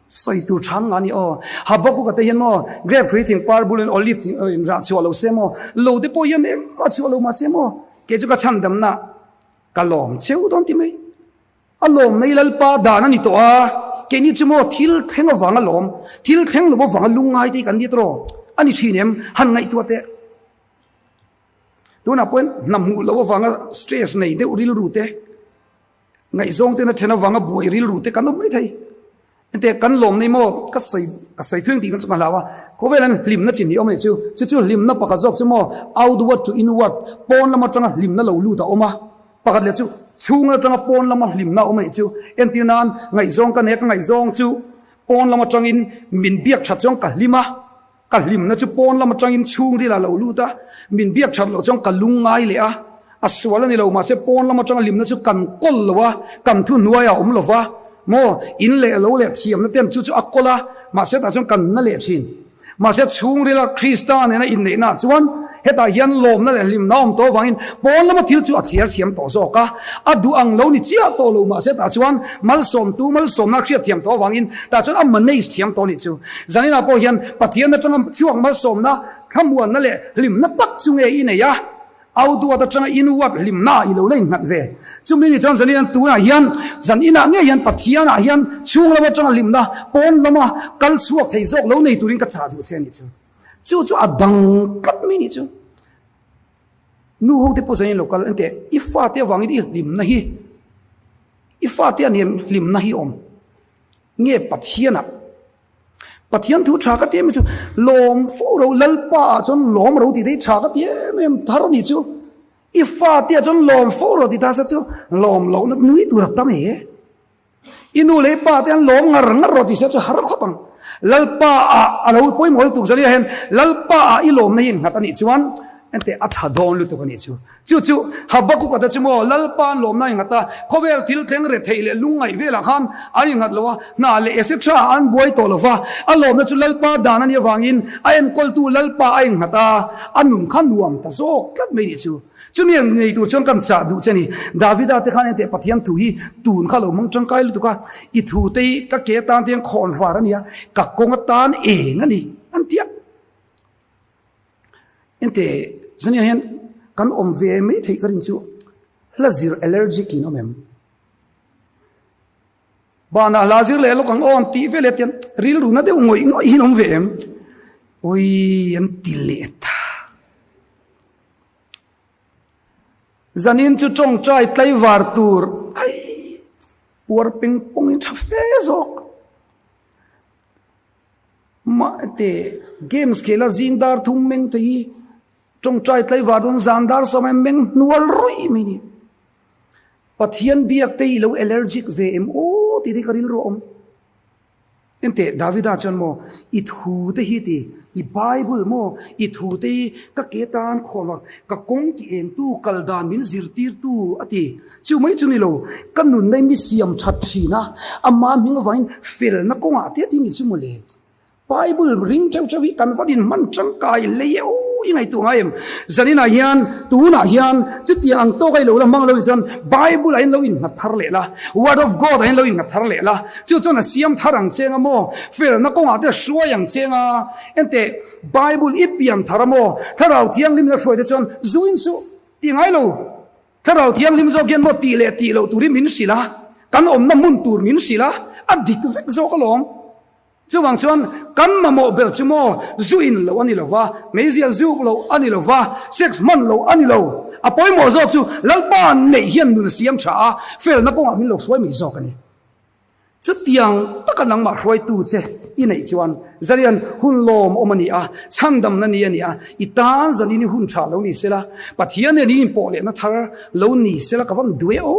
sawi tur tha nga ni aw. Habakkuk-a te hian maw grape hrui thing par bulin olive thing rah chhuah lo se maw lo te pawh hian engmah chhuah lo mahse maw kei chu ka chhandamna ka lawm cheu dawn ti mai. A lawm nei Lalpa dan a ni tawh a, keini chu maw thil thleng avang a lawm, thil thleng lo avang a lungngai te hi kan ni tawh a ni thin em? Han ngaihtuah teh. Tunah pawhin hna hmuh loh avanga stress nei deuh rilru te, ngaihzawng tena then avanga buai rilru te kan awm mai thei. Engtiang kan lawm nei maw? Ka sawi ka sawi thung tih kha chu ka hlau a. Khawvel an hlimna chin hi awm a nih chu. Chu chu hlimna pakhat zawk chu maw outward to inward, pawn lam atanga hlimna lo lut a awm a. Pakhat leh chu chhung atanga pawn lama hlimna a awm a nih chu. Entir nan ngaihzawng ka nei a, ka ngaihzawng chu pawn lam atangin min biak that chuan ka hlim a. Ka hlimna chu pawn lam atangin chhungril a lo lut a, min biak that loh chuan ka lung ngai leh a, a sual a ni lo, mahse pawn lam atanga hlimna chu kan kawl lo a, kan thuhnuai a awm lo va, maw, in leh lo leh thiamna ten chu chu a kawl a, mahse tah chuan kan na leh thin. Mahse chhungrila Krista nena inneihna ah chuan hetah hian lawmna leh hlimna a awm tawh avangin pawn lama thil chu a thliar thiam tawh zawk a, a duh ang lo ni chiah tawh lo mahse tah chuan malsawmtu malsawmna a hriat thiam tawh avangin tah chuan a manage thiam tawh a nih chu. Zaninah pawh hian Pathian atanga chhuak malsawmna, thlamuanna leh hlimna tak chu nge i nei a, outward atanga inward hlimna ah i lo la innghat ve. Chumi ni chuan zanin tunah hian zaninah ngei hian Pathianah hian chhung lam atanga hlimna pawn lama kal chhuak thei zawk lo nei turin ka chah duh che a nih chu. Chu chu a dang tlat mai nih chu. Nu ho te pawh zanin lo kal engteh i fate avangin i hlimna hi i fate a nia hlimna hi awm. Nge Pathianah? Pathian thu tha ka ti em em chu lawm fo ro Lalpa ah chuan lawm ro tih te hi tha ka ti em em thar a ni chu. I fate ah chuan lawm fo ro tih ta se chu lawm lohna nui tur a tam e. I nu leh i pa te an lawm ngar ngar ro tih se chu har khawp ang. Lalpa ah a lo pawimawh lutuk zan hian Lalpa ah i lawmna hi innghat a nih chuan enteh a tha dawn lutuk a nih chu. Chu chu Habakkuk-a te chu maw Lalpa an lawmna a innghat a, khawvel thil thleng retheih leh lungngaih velah khan an innghat lo a, hna leh etc. Ah an buai tawh lo va, a lawmna chu Lalpa dan a nih avangin a enkawltu Lalpa a innghat a, a nun kha nuam ta zawk tlat mai nih chu. Chumi ang nei tur chuan kan chah duh che a ni. Davida te khan enteh Pathian thu hi tun kha lo hmang tangkai lutuk a, i thu te hi ka ke atan te hian khawn var a ni a, ka kawng atan eng a ni an ti a. Ente zaniah hian kan awm ve mai theih ka rin chu hla zir allergic in awm em? Banah hla zir leh lawk ang aw an tih vel leh tian rilru na deuh ngawih ngawih hi an awm ve em? Ui an ti leh ta. Zanin chu tawngtai tlaivar tur ai puar peng pawngin tha fe zawk. Mahte games khela zing dar thum meng te hi tawngtai tlaivar dawn zan dar sawm em meng hnual ruih mai ni. Pathian biak te hi lo allergic ve em aw tih te hi ka rilru a awm.
Enteh, Davida chuan maw, I thu te hi ti, i Bible maw, i thu te hi ka ke tan khawm a, ka kawng ti engtu, kal dan min zirtirtu a ti. Chu mai chu ni lo, ka nunna i mi siam that thin a, ama hming avangin felna kawngah te a ti ni chu mawle. Bible ring teuh teuh hi kan va inhman tangkai lei e aw i ngaihtuah ngai em? Zaninah hian, tunah hian chutiang ang tawk a i lo la hmang lo nih chuan Bible ah hian lo innghat thar leh la, Word of God ah hian lo innghat thar leh la, chu chuan a siam thar ang cheng a maw, felna kawngah te a hruai ang cheng a, enteh Bible i pian thar a maw, Thlarau Thianghlim in a hruai te chuan zu in suh ti ngai lo. Thlarau Thianghlim zawk hian maw tih leh tih loh turin min hrilh a, kan awmna hmun tur min hrilh a, a dik vek zawk alawm. Chuvang chuan kan mamawh ber chu maw zu in loh a ni lo va, meizial zuk loh a ni lo va, sex hman loh a ni lo. A pawimawh zawk chu Lalpa neih hian nun a siam tha a, felna kawngah min lo hruai mai zawk a ni. Chutiang taka nangmah hruaitu che i neih chuan zalian hun lawmawm a ni a, chhandamna ni a ni a, i tan zanin i hun tha lo ni sela, Pathian nen i inpawh lehna thar lo ni sela ka van duh e aw.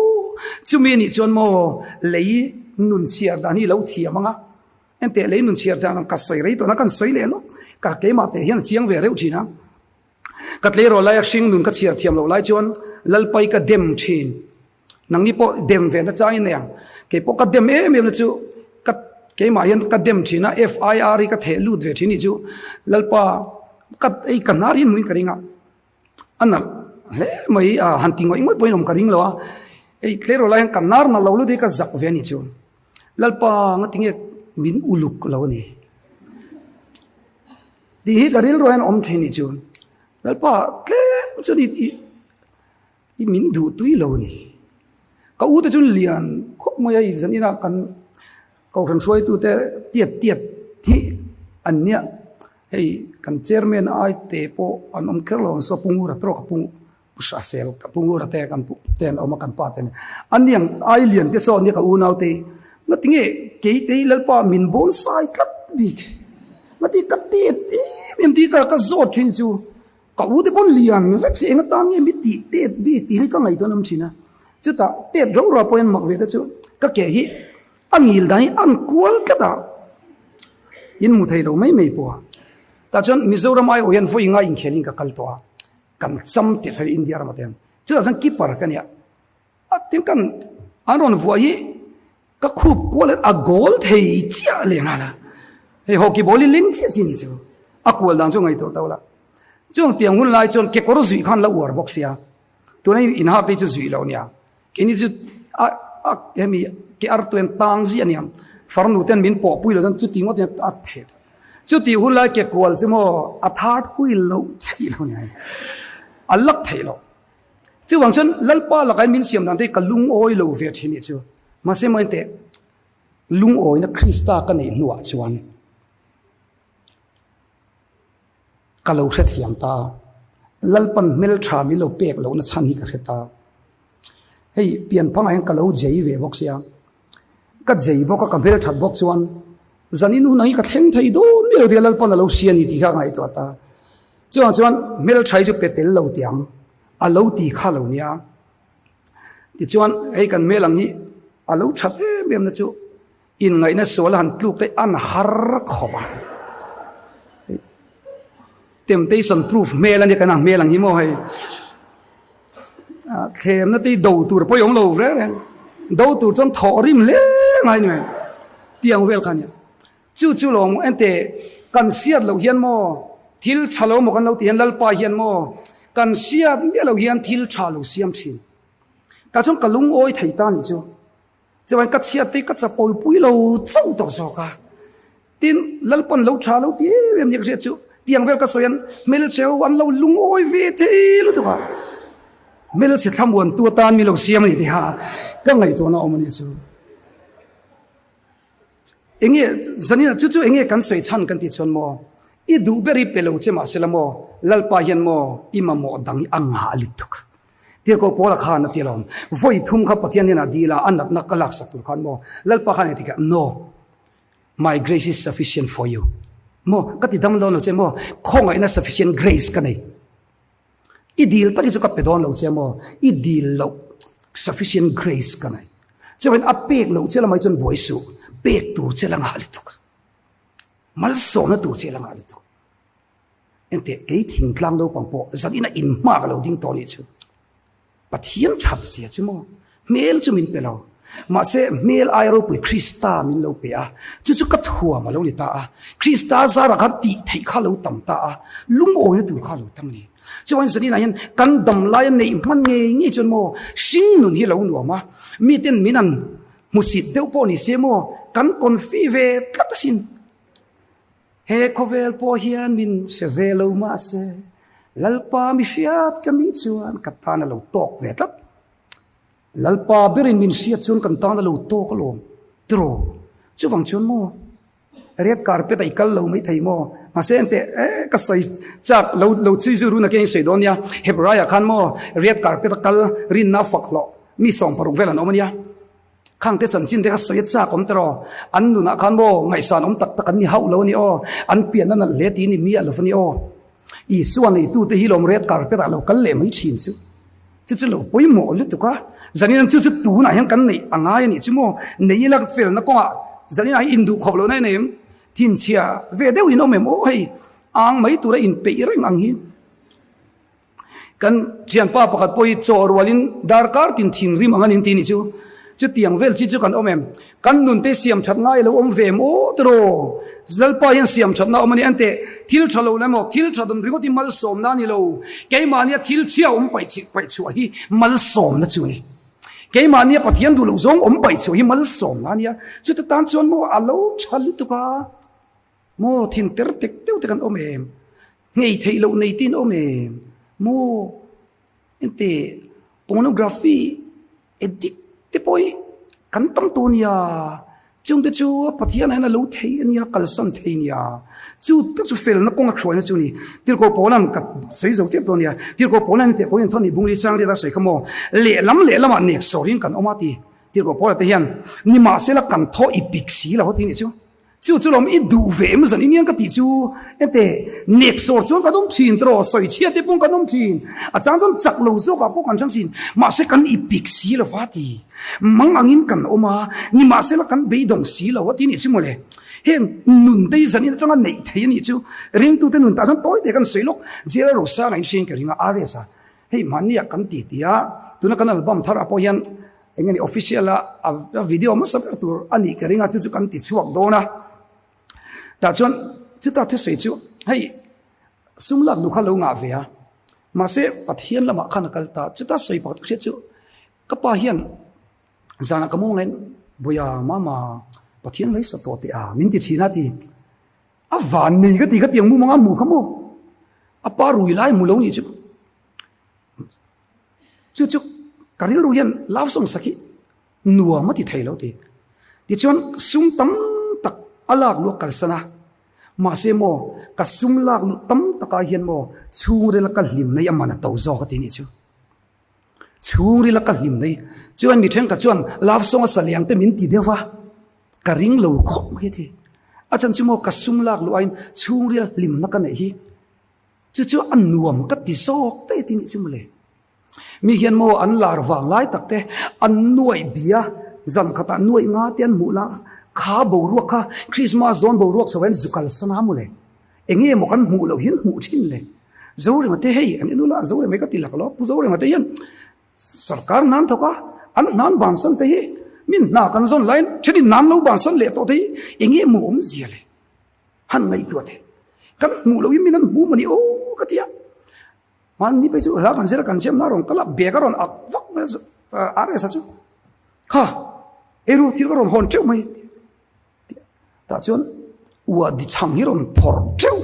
Chumi nih chuan maw lei nun chhiar dan hi i lo thiam ang a. Enteh lei nun chhiar dan ang ka sawi rei tawhna kan sawi leh lawk ka keimah teh hian a chiang ve reuh thin a. Ka tleirawl laia hring nun ka chhiar thiam loh lai chuan Lalpai ka dem thin. Nangni pawh dem ve na changin nei ang. Kei pawh ka dem em em na chu ka keimah hian ka dem thin a FIR hi ka theh lut ve thin nih chu Lalpa ka ei ka hnar hi hmuin ka ring a. A nalh hle mai a han ti ngawih ngawih pawhin awm ka ring lo a. Ei tleirawl lai hian ka hnar nalh lo lut hi ka zak ve a nih chu. Lalpa nga tinge min uluk lo a ni tih hi ka rilru hian awm thin nih chu Lalpa tlem chuan i i min duh tui lo a ni. Ka u te chuan lian khawp mai a i zan inah kan kohhran hruaitu te tiat tiat hi an nia hei kan chairman ai te pawh an awm kher lo ang saw Pungura tawk a pung. Pu Hrahsel, ka pu Ngura te, kan pu te an awm a, kan pa te nen. An ni ang ai lian te saw nia ka unau te hi. Ngati nge kei te hi Lalpa min bawn sai tlat bik. Ngati ka tet em em tih ka ka zawt thin chu ka u te pawn lian vek si eng atan nge mi tih tet bik tih hi ka ngaihtuah an awm thin a. Chutah tet rauh rauh pawhin mak ve te chu ka ke hi a ngil dan hi a an kual tlat a, in hmu thei lo mai mai pawh a. Tah chuan Mizoram aiawh hian vawi nga inkhelhin ka kal tawh a. Kan cham tih hre India ramah te hian chutah chuan keeper ka nia a tin kan an rawn vuah hi ka khup kual hian a goal thei chiah leh nghal a hei hockey ball hi ling chiah chi ni chu a kual dan chu ngaihtuah tawh la chuang tiang hun lai chuan kekawr zuih khan la uar bawk sia tuna inhak te chu zuih lo nia Keini chu a a hemi ke ar tuen tang ziah aniang farnu ten min pawh pui lo chuan chuti ngawt in a theh ta. Chuti hun lai ke kual chu maw a third wheel loh theih lo nia a lak theih loh. Chuvang chuan Lalpa lakah hian min siam dan te hi ka lungawi lo ve thin nih chu. Mahse maw enteh lungawina Krista ka neih hnuah chuan Ka lo hrethiam ta. Lalpan hmeltha min lo pek lohna chhan hi ka hre ta. Hei pianphangah hian ka lo jei ve bawk sia. Ka jei bawk a, ka hmelthat bawk chuan zanin hunah hi ka thleng thei dawn miau tia Lalpan a lo hria ni tih kha ka ngaihtuah ta. Chuvang chuan hmeltha hi chu pe tel lo tih ang a lo ti kha lo nia. Tichuan hei kan hmel ang hi a lo that em em na chu Inngaihna sual a han tluk te an har khawp a. Temptation proof hmel a nia kan ang hmel ang hi maw hei. Thlemna te hi do tur pawh i awm lo reng reng. Do tur chuan thawh rim hle ngai ni mai. Tiang vel kha nia. Chu chu lawm ente kan hriat loh hian maw thil tha lo maw kan lo ti hian Lalpa hian maw kan hriat miah loh hian thil tha lo siam thin. Tah chuan ka lungawi thei ta nih chu. Chuan ka chhiat te ka chapawipui lo chauh tawh zawk a. Tin, Lalpan lo tha lo ti em em nia ka hriat chu tiang vel ka sawi an hmelchhe ho an lo lungawi ve thei lutuk a. Hmelchhe thlamuantu atan mi lo siam a ni tih kha ka ngaihtuahna awm a nih chu. Enge zanin chu chu enge kan sawi chhan kan tih chuan maw i duh ber i pe lo che mahsela maw Lalpa hian maw i mamawh dang hi a ngah lutuk a. Tirhkoh Paula khan a ti alawm, Vawi thum kha Pathian hnenah dil a, a natna ka laksak tur khan maw? Lalpa khan engtikah, No, my grace is sufficient for you. Maw, ka ti dam dawn lo che maw? Khawngaihna sufficient grace ka nei. I dil tak hi chu ka pe dawn lo che maw? I dil loh sufficient grace ka nei. Chuan a pek loh che lamah hi chuan buai suh, pek tur che la ngah lutuk. Malsawmna tur che la ngah lutuk. Enteh, kei thingtlang naupang pawh zanin a inhma ka lo ding tawh nih chu. Pathian that zia chu maw? Hmel chu min pe lo. Mahse, hmel aia ropui Krista min lo pe a, chu chu ka thuam a lo ni ta a. Krista zarah khan tih theih kha a lo tam ta a, lungawina tur kha a lo tam a ni. Chuan zaninah hian kan dam laia neih hman ngei ngei chuan maw hringnun hi a lo nuam a, miten min han hmusit deuh pawh ni se maw kan confi ve tlat asin. He khawvel pawh hian min hre ve lo mahse Lalpa mi hriat ka nih chuan ka tan a lo tawk ve tlat. Lalpa berin min hriat chuan kan tan a lo tawk alawm tiraw? Chuvang chuan maw red carpet a i kal lo mai thei maw? Mahse enteh e ka sawi chak lo lo chhui zui run a keng sawi dawn nia. Hebraiah khan maw red carpet a kal rinna a fak hlawh mi 60 vel an awm a nia. Khangte chanchin te kha sawi a chak awm tiraw? An nunah khan maw ngaihsan awm tak tak an ni hauh lo a ni aw, an pianna nalh hle ti ni miah lo a ni aw. Isua neitute hi lawm red carpet ah lo kal leh mai thin chu. Chu chu lo pawimawh lutuk a, zanin chu chu tunah hian kan neih a ngai a nih chu maw? Nei ila felna kawngah zanin ah hi induh khawp lohna i nei em? Thinchhia ve deuh in awm em aw hei ang mai tura inpeih reng ang hi. Kan thianpa pakhat pawh hi chaw rualin darkar tin thinrim ang a nin tih nih chu. Chutiang vel chi chu kan awm em? Kan nunte siam that ngai lo awm ve em aw tiraw? Lalpa hian siam thatna awm a ni. Ante thil tha lo emaw thil tha dawn ringawt hi malsawmna a ni lo. Keimahnia thil chhia awm paih paih chhuah hi malsawmna chu a ni. Keimahnia Pathian duh loh zawng awm paih chhuah hi malsawmna a nia. Chuta tan chuan maw a lo tha lutuk a. Maw thin ter tek deuh te kan awm em? Nghei theih loh nei te in awm em? Maw ente pornography addict te pawh hi kan tam tawh nia, chung te chu Pathian ah hian a lo thei a nia, kalsan thei nia, chu tak chu felna kawng a hruaina chu a ni. Tirhkoh Paula'n ka sawi zo tep dawn nia, Tirhkoh Paula'n hetiang kawngin thawn nih bungli chang riat a sawi kha maw, lehlam lehlamah nek sawrin kan awm a ti. Tirhkoh Paula te hian nimahsela kan thaw i pik si lo ti nih chu. Chu chu lawm i duh ve em zan iniang ka tih chu ente nek sawr chuan kan awm thin tiraw sawi chhia te pawh kan awm thin a chang chuan chak lo zawk ah pawh kan chang thin mahse kan i pik si lo va ti mang angin kan awm a nimahsela kan beidawng si lo a ti nih chu mawle heng nun te hi zan in atanga neih thei a nih chu ringtute nun tah chuan tawi te kan sawi lawk jail a rosanga in hriain ka ring a RS a hei mahni ah kan ti ti a tuna kan album thar ah pawh hian Eng nge ni official a a video hmasa ber tur a nih ka ring a chu chu kan ti chhuak dawn a tah chuan chuta thusawi chu hei sum lak duh kha lo ngah ve a mahse Pathian lamah khan a kal ta chuta sawi pakhat ka hriat chu ka pa hian zanah ka mu ngain Buia mama Pathian hlei sa tawh teh a min ti thin a ti a van nei ka ti ka tiang mumanga mu kha maw a pa rui lai mu lo nih chu. Chu chu ka rilru hian love song sak hi nuam a ti thei lo ti. Tichuan sum tam tak a lak luh a kalsan a, mahse maw ka sum lak luh tam takah hian maw chhungrila ka hlim na hi a man a to zawk a ti nih chu. Chhungrila ka hlim na hi chuan mi thenkhat chuan love song a sa leh ang te min ti deuh va, ka ring lo khawp mai a ti. A chhan chu maw ka sum lak luh aiin chhungrila hlimna ka neih hi Chu chu a nuam ka ti zawk daih a ti nih chu mawle. Mi hian maw an lar vang lai tak te an nuaih bia zan khatah nuaih nga te an hmuh la kha boruak kha Christmas dawn boruak chho hian zu kalsan a mawle. Eng nge maw kan hmuh loh hian hmuh thin le. Zorema te hei an en ula Zorema hi ka ti lak lo Pu Zorema te hian sarkar hna an thawk a an hna an bansan te hi min hna kan zawn laiin thenin hna an lo bansan leh tawh te hi eng nge maw awmzia le. Han ngaihtuah teh. Kan hmuh loh in min an hmu mawni aw ka ti a. Hmanni phei chu hla kan zir a kan siam na a rawn kal a, bag a rawn ak vak mai a RS a chu. Kha eiru thil ka rawn hawn teuh mai tah chuan ua di chhang hi rawn phawrh teuh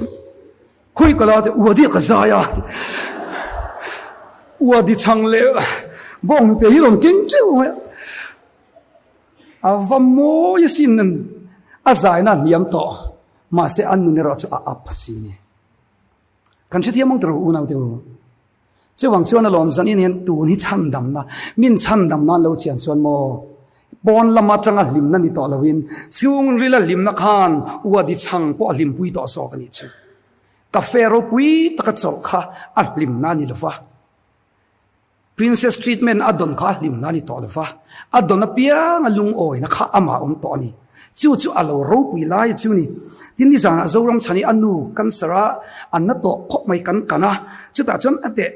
khawi ka la te ua di ka zai a ua di chhang leh bawnghnute hi rawn keng teuh mai a. A va mawi asin an a zaina a hniam tawh mahse an nun erawh chu a up si ni. Kan hrethiam ang tawh unau te u. Chuvang chuan a lawm zanin hian tun hi chhandamna min chhandam nan lo chian chuan maw pawn lam atanga hlimna ni tawh loin chhungrila hlimna khan uadi chhang pawh a hlimpui tawh zawk a nih chu. Cafe ropui taka chawlh kha a hlimna a ni lova. Princess treatment a dawn kha a hlimna a ni tawh lo va, a dawn apiang a lungawina kha amah a awm tawh a ni. Chu chu a lo ropui lai chu ni.
Tin nizanah Zoram chhan hi a nu cancer a an na tawh khawp mai kan kan a, chutah chuan a teh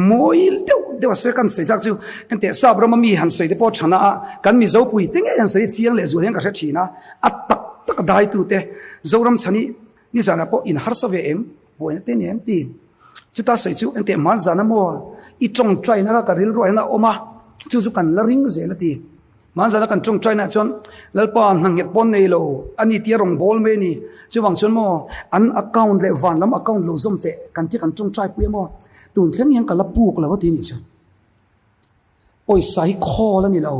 mawi deuh deuh a sawi a kan sawi chak chu enteh sap rama mi han sawi te pawh thana a kan Mizo pui te ngei han sawi chiang leh zual hian ka hre thin a, a tak tak dai tu te Zoram chhan hi nizanah pawh in harsa ve em buaina te ni em ti. Chuta sawi chu enteh hmanzana maw i tawngtaina kha ka rilruah hian a awm a, chu chu kan la ring zel a ti. Hmanzana kan tawngtainaah chuan Lalpa hna nghet pawn nei lo a ni tia rawn bawl mai a ni. Chuvang chuan maw an account leh van lam account lo zawm teh kan tia kan tawngtai pui a maw tun thleng hian ka la puk lo a ti a nih chu. Pawisa hi khawl a ni lo,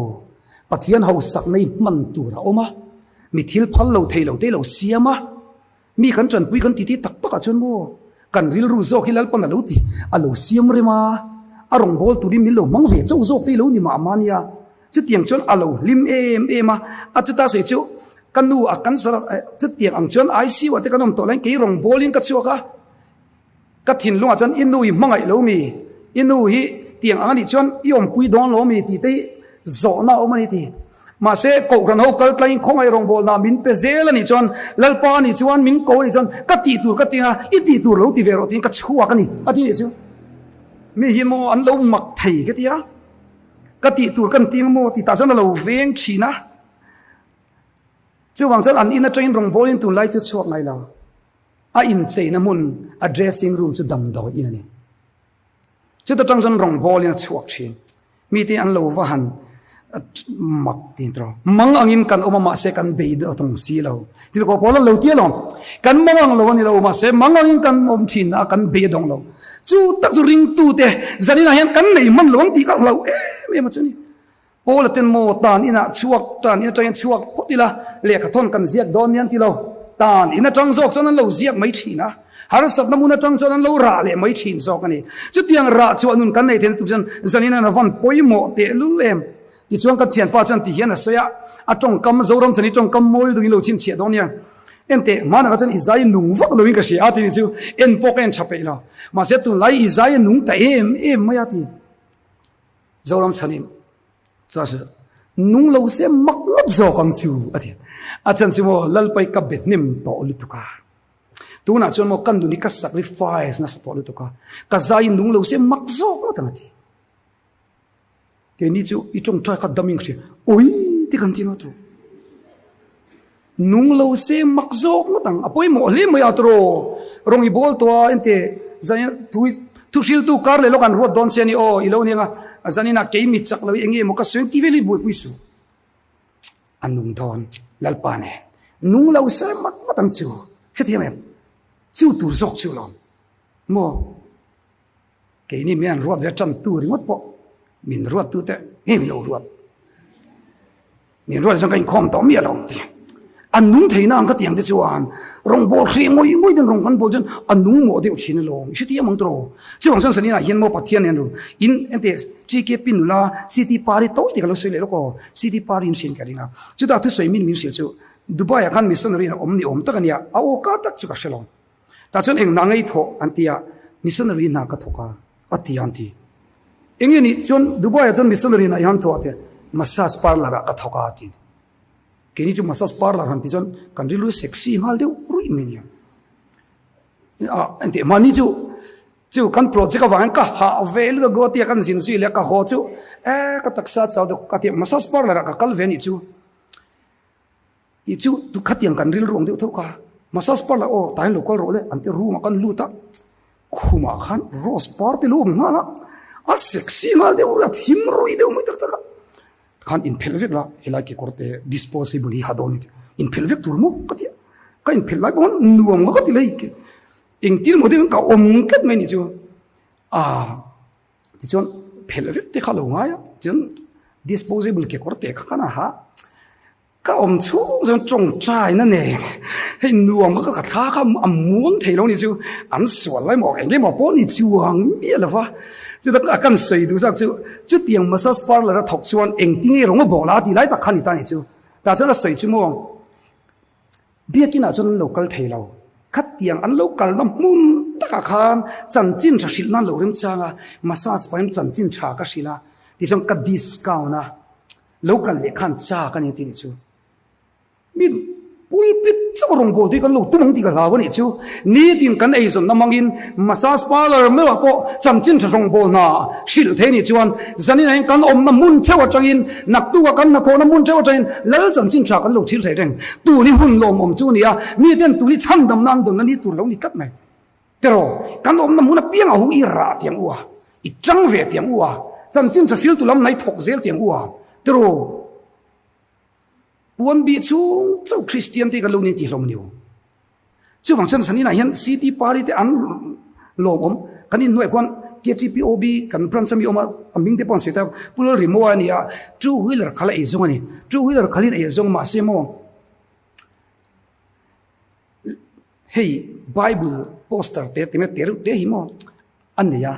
Pathian hausakna hi hman tur a awm a, mi thil phal lo thei lo te lo siam a. Mi kan tanpui kan titi tak takah chuan maw kan rilru zawk hi Lalpan a lo ti a lo siam rem a, a rawngbâwl turin min lo hmang ve chauh zawk te hi lo ni mah mah nia. Chutiang chuan a lo hlim em em a, a chuta sawi chu ka nu a cancer a, chutiang ang chuan ICU ah te kan awm tawh laiin kei rawngbâwlin ka chhuak a. Ka thinlungah chuan i nu i hmangaih lo mi, i nu hi tiang ang a nih chuan i awmpui dawn lo mi tih te hi zawhna a awm a ni ti. Mahse, Kohhran ho kal tlangin khawngaih rawngbawlna min pe zel a nih chuan, Lalpa a nih chuan min ko a nih chuan ka tih tur ka ti a, i tih tur lo ti ve rawh tiin ka chhuak a ni a ti nih chu. Mi hi maw an lo mak thei ka ti a, ka tih tur kan ti ang maw tih tah chuan a lo veng thin a. Chuvang chuan an in atangin rawngbawlin tunlai chu chhuak ngai lo. A incheina hmun, a dressing room chu damdawi in a ni. Chuta tang chuan rawngbawlin a chhuak thin. Mite an lo va han mak tin tawh. Mang angin kan awm a mahse kan bei deuh thung si lo. Ti ko pawl an lo ti alawm. Kan mang ang lo a ni lo mahse mang angin kan awm thin a kan bei a dawng lo. Chu tak chu ringtute zaninah hian kan nei hman lo ang tih ka hlauh em em a chu ni. Paula ten maw tan inah chhuak, tan in atangin chhuak phawt ila, lehkha thawn kan ziak dawn nia an ti lo. Tan in atang zawk chuan an lo ziak mai thin a, harsatna hmun atang chuan an lo rah leh mai thin zawk a ni. Chutiang rah chhuah nun kan nei theihna tur chuan zanin an van pawimawh tehlul em? Tichuan ka thianpa chuan ti hian a sawi a, a tawngkam, Zoram chani tawngkam mawi lutuk in lo chhinchhiah dawn nia. Enteh, hmanah chuan i zai nung vak loin ka hria a ti ni chu, en pawh ka en tha peih lo. Mahse tunlai i zai a nung ta em em mai a ti. Zoram chhanin chuan se nung lo se mak ngawt zawk ang chu a ti. A chhan chu maw Lalpai ka be hnem tawh lutuk a. Tunah chuan maw ka nun hi ka sacrifice nasa tawh lutuk a. Ka zai nung lo se mak zawk ngawt ang a ti. Keini chu i tawngtai kha dam in ka hria. Ui ti kan ti ngawt rawh. Nung lo se mak zawk ngawt ang. A pawimawh hle mai a tawraw. Rawng i bawl tawh a ente zan thu thu hriltu kar leh lawk an ruat dawn che a ni aw i lo nia nga zaninah kei mi chak lo hi enge maw ka sawi ang tih vel hi buaipui suh. A nung dawn Lalpa nen nung lo se mak ngawt ang chu. Hrethiam em? Chu tur zawk chu lawm maw? Keini mi an ruat ve tan tu ringawt pawh min ruat tu te nge min lo ruat. Min ruat chuan ka inkhawm tawh miah lo ang ti. A nung thei na ang ka ti ang te chuan rawngbâwl hreh ngawih ngawih ten rawng kan bawl chuan a nung mawh deuh thin alawm. I hrethiam ang tawh. Chuvang chuan Sanina hian maw Pathian nen ru in enteh TKP nula CT Pari tawi te ka lo sawi leh lawk aw. CT Pari in hriat ka ring a. Chutah thusawi min min hrilh chu Dubai ah khan missionary in a awm ni awm tak a nia. A aw ka tak chu ka hre lo. Tah chuan eng hna ngei thawh an ti a, missionary hna ka thawk a, a ti a an ti. Eng nge nih chuan Dubai ah chuan missionary hna i han thawh a ti a, massage parlour ah ka thawk a a ti. Keini chu massage parlour han ti chuan kan rilru sexy nghal deuh ruih mai nia. Ah engtih mahni chu chu kan project avangin ka hah ve lutuk a Guwahati ah kan zin zui leh a ka haw chu eh ka taksa chau deuh ka ti a, massage parlour ah ka kal ve anih chu. I chu khatiang kan rilru ang deuh tho kha massage parlour aw tah hian lo kal rawh le an ti room ah kan lut a khumah khan rose par te lo awm nghal a a sexy nghal deuh ruih a thim ruih deuh mai tak tak a khan inphelh vek la helai kekawr te disposable hi ha dawn a ni inphelh vek tur maw ka ti a ka inphelh lai pawh nuam ka ti lei engtin emaw deuhin ka awm tlat mai a nih chu a. Tichuan phelh vek te kha lo ngai a, chuan disposable kekawr te kha kan aha ka awm chhung chuan tawngtaina nen hei nuam kha ka thla kha a muang thei lo ni chu an sual lai maw eng emaw pawh ni chuang miah lo va chutah a kan sawi duh zak chu chutiang massage parlour a thawk chuan engtin nge rawng a bawk la a tih lai tak kha a ni ta ni chu tah chuan a sawi chu maw. Biakinah chuan an lo kal thei lo. Khatiang an lo kalna hmun takah khan chanchin tha hrilh nan lo remchang a, massage pahin chanchin tha ka hrilh a, tichuan ka discount a, lo kal leh khan chak a ni tih nih chu. Mi.
Pulpit chauh rawngbawltu hi kan lo tum ang tih ka hlau a nih chu. Nitin kan eizawnna hmangin massage parlour meuhah pawh chanchin tha rawngbâwl hna hrilh thei a nih chuan zaninah hian kan awmna hmun theuh atangin naktukah kan hnathawhna hmun theuh atangin lal chanchin tha kan lo thil thei reng. Tun hi hun lawmawm chu a ni a, miten tun hi chhandamna an dawnna ni tur lo ni tlat mai. Tiraw, kan awmna hmun apiangah hu i rah tiang u a, i tang ve tiang u a, chanchin tha hriltu lam hna i thawk zel tiang u a, tiraw. Puan bih chung chauh Kristian te kan lo ni tih hlawm a ni o. Chuvang chuan zaninah hian CT Party te an lawmawm. Kan inhnuaiah khuan KTPOB kan branch ami awm a, a hming te pawh an sawi ta. Pu Lalrimoa a ni a, two wheeler khalh a ei zawng a ni. Two wheeler khalhin a ei zawng mahse maw hei Bible poster te ti mai te reuh te hi maw a nei a.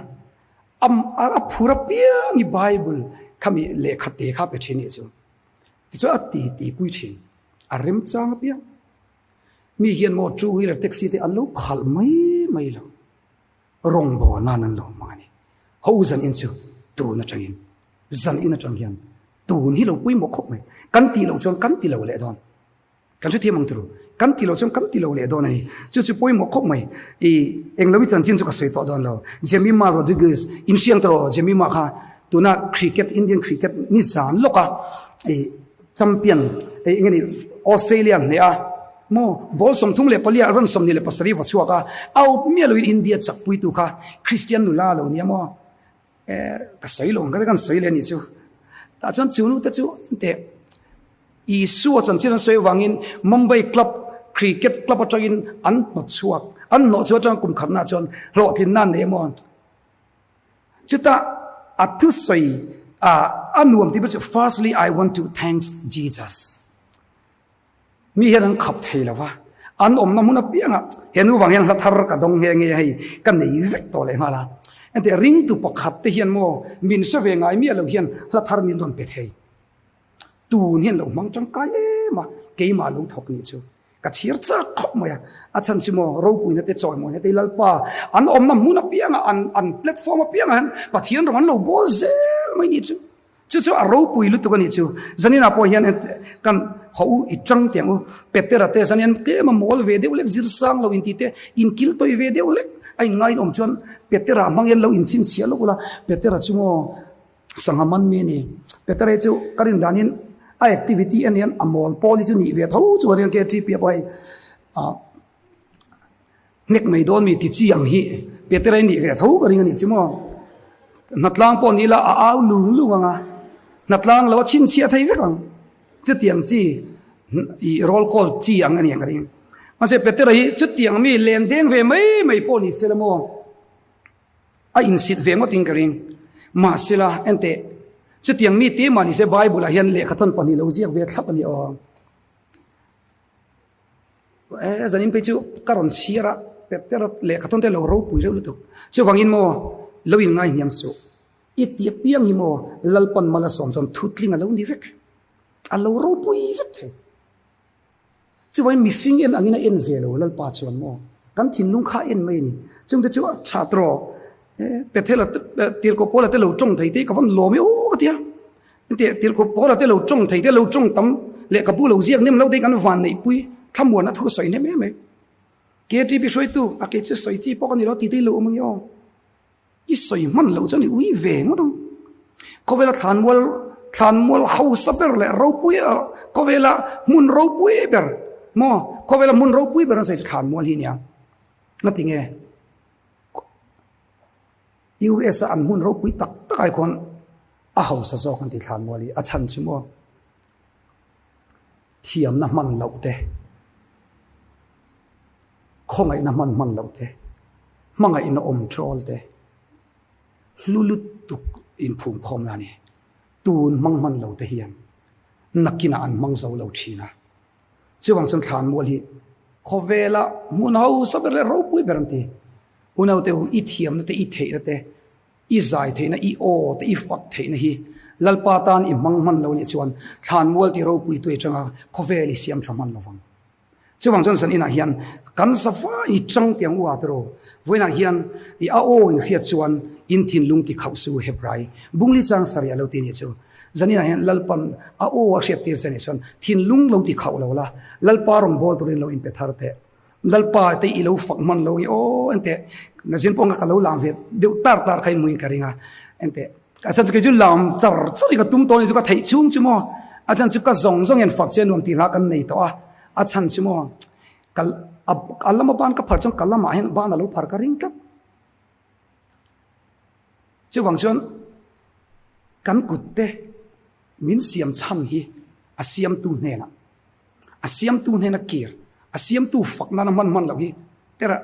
A phur apiang i Bible khami lehkha te kha pe thin nih chu. Tichuan a ti ti pui thin. A remchang apiang. Mi hian maw two wheeler taxi te an lo khalh mai mai lo. Rawngbâwl nan an lo hmang a ni. Ho zan in chu tun atangin, zan in atang hian tun hi lo pawimawh khawp mai. Kan tih loh chuan kan ti lo leh dawn. Kan hrethiam ang turu. Kan ti lo chuan kan ti lo leh dawn a ni. Chu chu pawimawh khawp mai. I englo i chanchin chu ka sawi tawh dawn lo. Jemima Rodriguez, in hriang tawh rawh Jemima kha tuna cricket, Indian cricket ni zan lawk a i champion ei eng nge ni Australia hneh a maw ball 34 ah run 27 vaw chhuak a out miah loin India chakpuitu kha Christian nula lo nia maw. Eh, ka sawi lo ang ka kan sawi leh a nih chu. Tah chuan chu nu te chu teh Isua chanchin an sawi avangin Mumbai club cricket club atangin an hnawt chhuak. An hnawh chhuak atang kum khatna chuan hlawhtlinna an nei emaw. Chutah a thusawi a a nuam tih ber chu firstly I want to thanks Jesus. Mi hian an khap thei lo va, an awmna hmun apiangah he nu vang hian hla thar ka dawng nghe nghe hei ka nei vek tawh leh nghal a. Engtiah ringtu pakhat te hian maw min hre ve ngai miah lo hian hla thar min rawn pe thei. Tun hian lo hmang tangkai em a, keimah lo thawk nih chu ka chhir chak khawp mai a. A chhan chu maw ropuina te chawimawina te Lalpa an awmna hmun apiangah an an platform apiangah hian Pathian rawng an lo bawl zel mai nih chu. Chu chu a ropui lutuk a nih chu. Zaninah pawh hian kan haw u i tang teh ang u. Petera te zan hian tlem a mawl ve deuh lek, zir sang lo intih te, inkil tawih ve deuh lek a inngai awm chuan Petera hmang hian lo inchhinchhiah lawk ula. Petera chu maw sangha man mi a ni. Petera hi chu ka rin danin a activity en hian a mawl pawl hi chu nih ve tho chu a ring a, KTP ah pawh hei ah. Hnek mai dawn mi ti chi ang hi Peter a nih ve tho ka ring a nih chu maw. Hnatlang pawh ni ila a au lung lung ang a, hnatlang lo a chhinchhiah thei vek ang. Chutiang chi i roll call chi ang a ni ang ka ring. Mahse Peter a hi chutiang mi len deng ve mai mai pawh ni sela maw a insit ve ngawt in ka ring. Mahsela enteh chutiang mi te mah ni se Bible ah hian lehkhathawn pahnih lo ziak ve thlap a ni aw. E zanin phei chu ka rawn chhiar a, Peter lehkha tawn te lo ropui reuh lutuk. Chuvangin maw lo in ngai hniam suh. I ti apiang hi maw Lalpan mal a sawm chuan thutling a lo ni vek. A lo ropui vek thei. Chuvangin mihring en angin a en ve lo Lalpa chuan maw kan thinlung kha a en mai a ni. Chungte chu a tha tawh. Bethel-a tirhkoh Paula te lo tawng thei te hi ka vawn lawm e aw ka ti a. Engtiah tirhkoh Paula te lo tawng thei te lo tawng tam lehkhabu lo ziak nem lo te hi kan van neihpui thlamuan a thu sawi hnem em em. KTP hruaitu a kei chu sawi chi pawh ka ni lo ti te hi lo awm ang i aw. I sawi hman loh chuan i ui ve ngawt ang. Khawvela thlanmual thlanmual hausa ber leh ropui khawvela hmun ropui ber maw khawvela hmun ropui ber an sawi chu thlanmual hi nia. Ngatinge? US a an hmun ropui tak tak ai khawn a hausa zawk an ti thlan mual i a chhan chu maw thiamna hman loh te khawngaihna hman hman loh te hmangaihna awm trawl te hlu lutuk inphum khawm na ni tun hmang hman lo te hian nakinah an hmang zo lo thin a. Chuvang chuan thlanmual hi khawvela hmun hausa ber leh ropui ber an ti. Unaute u, i thiamna te, i theihna te, i zai theihna, i aw te, i fak theihna hi Lalpa tan i hmang hman lo nih chuan thlanmual ti ropui tu atanga khawvel i siam tha hman lovang. Chuvang chuan zan inah hian kan zava i chang tiang u a tiraw. Vawiinah hian i a aw in hriat chuan in thinlung ti khauh su Hebrai bungli chang sarih a lo ti nih chu.
Zaninah hian Lalpan a aw a hriat tir che nih chuan thinlung lo ti khauh lo la, Lalpa rawngbâwl turin lo inpe thar teh. Lalpa te i lo fak hman lo nge aw enteh nazin pawh ka lo lam ve deuh tar tar kha in hmuin ka ring a enteh a chan chu kei chu lam char char in ka tum tawh a ni chu ka theih chhung chu maw a chan chu ka zawng zawng hian fak che nuam tih hla kan nei tawh a a chhan chu maw ka a lama ban ka phar chuan ka lamah hian ban a lo phar ka ring tlat chuvang chuan kan kut te min siam chhan hi a siamtu hnenah. A siamtu hnena kir, a siamtu fak nana hman hman loh hi tera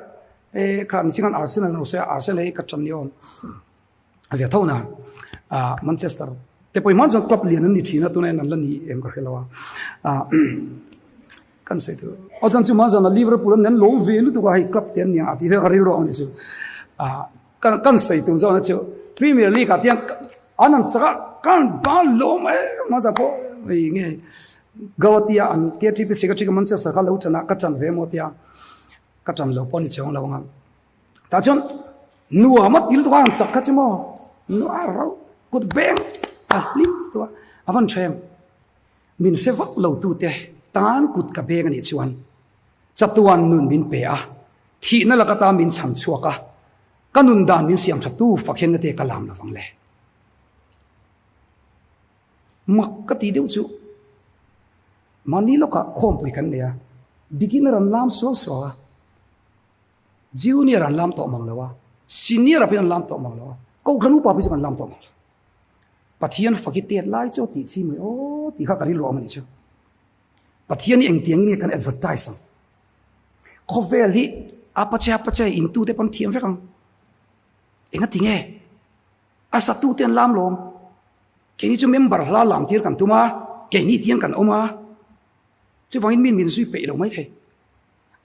e kha ni chingan Arsenal an sawi a, Arsenal hi ka tan ni awm a ve tho na ah Manchester te pawh hi hman chuan club lian an ni thin a tuna hian an la ni em ka hre lo a ah kan sawi tur aw chuan chu hmanzana Liverpool an lawm ve lutuk a hei club te an nia a tih te kha rilru ang a ni chu ah Kan kan sawi tum zawhna chu Premier League ah tiang an an chak a kan ban lawm em hmasa pawh hei nge Guwahati a an KTP secretary ka Manchester kha lo tan a ka tan ve maw tia ka tan lo pawh ni chuang lo ang a tah chuan nuam a til tuk a an chak kha chu maw nua rauh kut beng a hlim tuk a a van tha em min hre vak lo tu te tan kut ka beng a nih chuan Chatuan nun min pe a, thihna laka ta min chhan chhuak a, ka nun dan min siam tha tu fak hian nate ka lam lovang le. Mak ka ti deuh chu mahni lawkah khawmpui kan nei a, beginner an lam suau suau a, junior an lam tawh mang lo a, senior ah pawhin an lam tawh mang lo a, kohhran upa pawh chu kan lam tawh mang lo. Pathian fak hi tet lai chu a tih chi mai aw tih kha ka rilru a awm a nih chu. Pathian hi engtiangin nge kan advertise ang? Khawvel hi apache apache intute pawn thiam vek ang. Engati nge? A satute an lam lawm. Keini chu member hla lam tir kan tum a, keini tiang kan awm a. Chuvangin min min zui peih lo mai thei.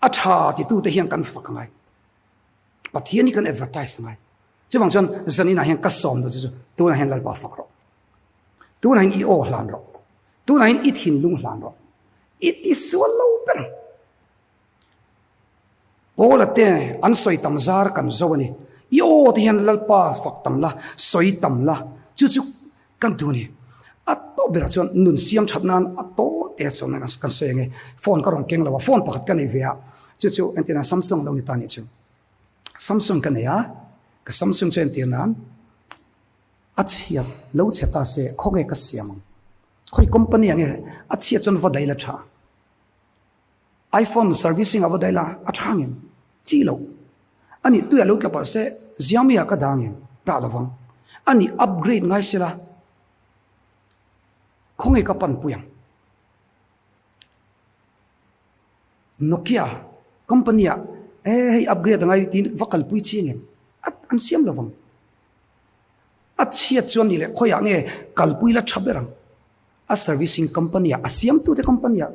A tha titute hian kan fak angai. Pathian hi kan advertise angai. Chuvang chuan zaninah hian ka sawm duh che chu tunah hian Lalpa fak rawh. Tunah hian i aw hlan rawh. Tunah hian i thinlung hlan rawh. I ti sual lo ber. Paula te an sawi tam zar kan zo a ni. I aw te hian Lalpa fak tam la, sawi tam la, chu chu kan duh a ni. A tawp berah chuan nun siam that nan a tawt te chuan kan sawi ang e. Phone ka rawn keng lo a, phone pakhat ka nei ve a, chu chu entirna Samsung lo ni ta nih chu. Samsung ka nei a, ka Samsung chu entir nan A chhiat lo chhe ta se khawnge ka siam ang? Khawi company ah nge a chhiat chuan va daila tha? iPhone servicing ah va daila a tha ngem? Chi lo. Ani tuiah lo tla palh se Xiaomi ah ka dah ngem? Dah lovang. Ani upgrade ngai sela khawnge ka panpui ang? Nokia company ah e hei upgrade angai tiin va kalpui chi ngem? An siam lovang. A chhiat chuan ni leh khawiah nge kalpui la tha ber ang? A servicing company ah, a siamtute company ah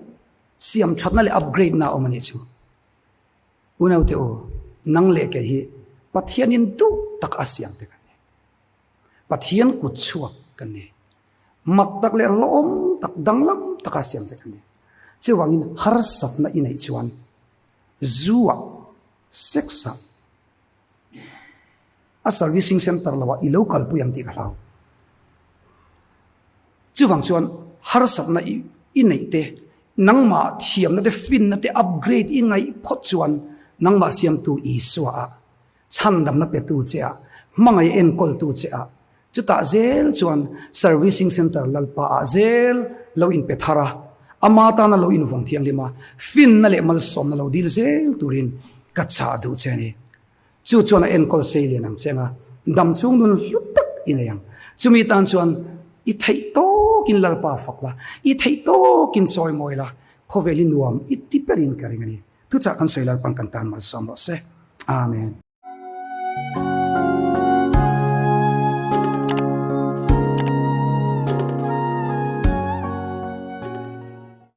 siam thatna leh upgrade na a awm a nih chu. Unaute u, nang leh kei hi Pathianin duh tak a siam te kan ni. Pathian kut chhuak kan ni. Mak tak leh hlawhawm tak, danglam taka siam te kan ni. Chuvangin harsatna i neih chuan zu ah, sex ah, A servicing center lo ah i lo kalpui ang tih ka hlau. Chuvang chuan harsatna i i neih te, nangmah thiamna te, finna te upgrade i ngaih phawt chuan nangmah siamtu Isua ah, chhandamna petu che ah, hmangaih enkawltu che ah, chutah zel chuan servicing center Lalpa ah zel lo inpe thar a, ama tana lo invawng thianghlim a, finna leh malsawmna lo dil zel turin ka chah duh che a ni. Chu chuan a enkawl sei lian ang che anga dam chung nun hlu tak i nei ang. Chumi tan chuan i theih tawkin Lalpa fak la, i theih tawkin chawi mawi la, khawvel i nuam i ti berin ka ring a ni. Thuchah kan sawi Lalpa'n kan tan malsawm rawh se. Amen.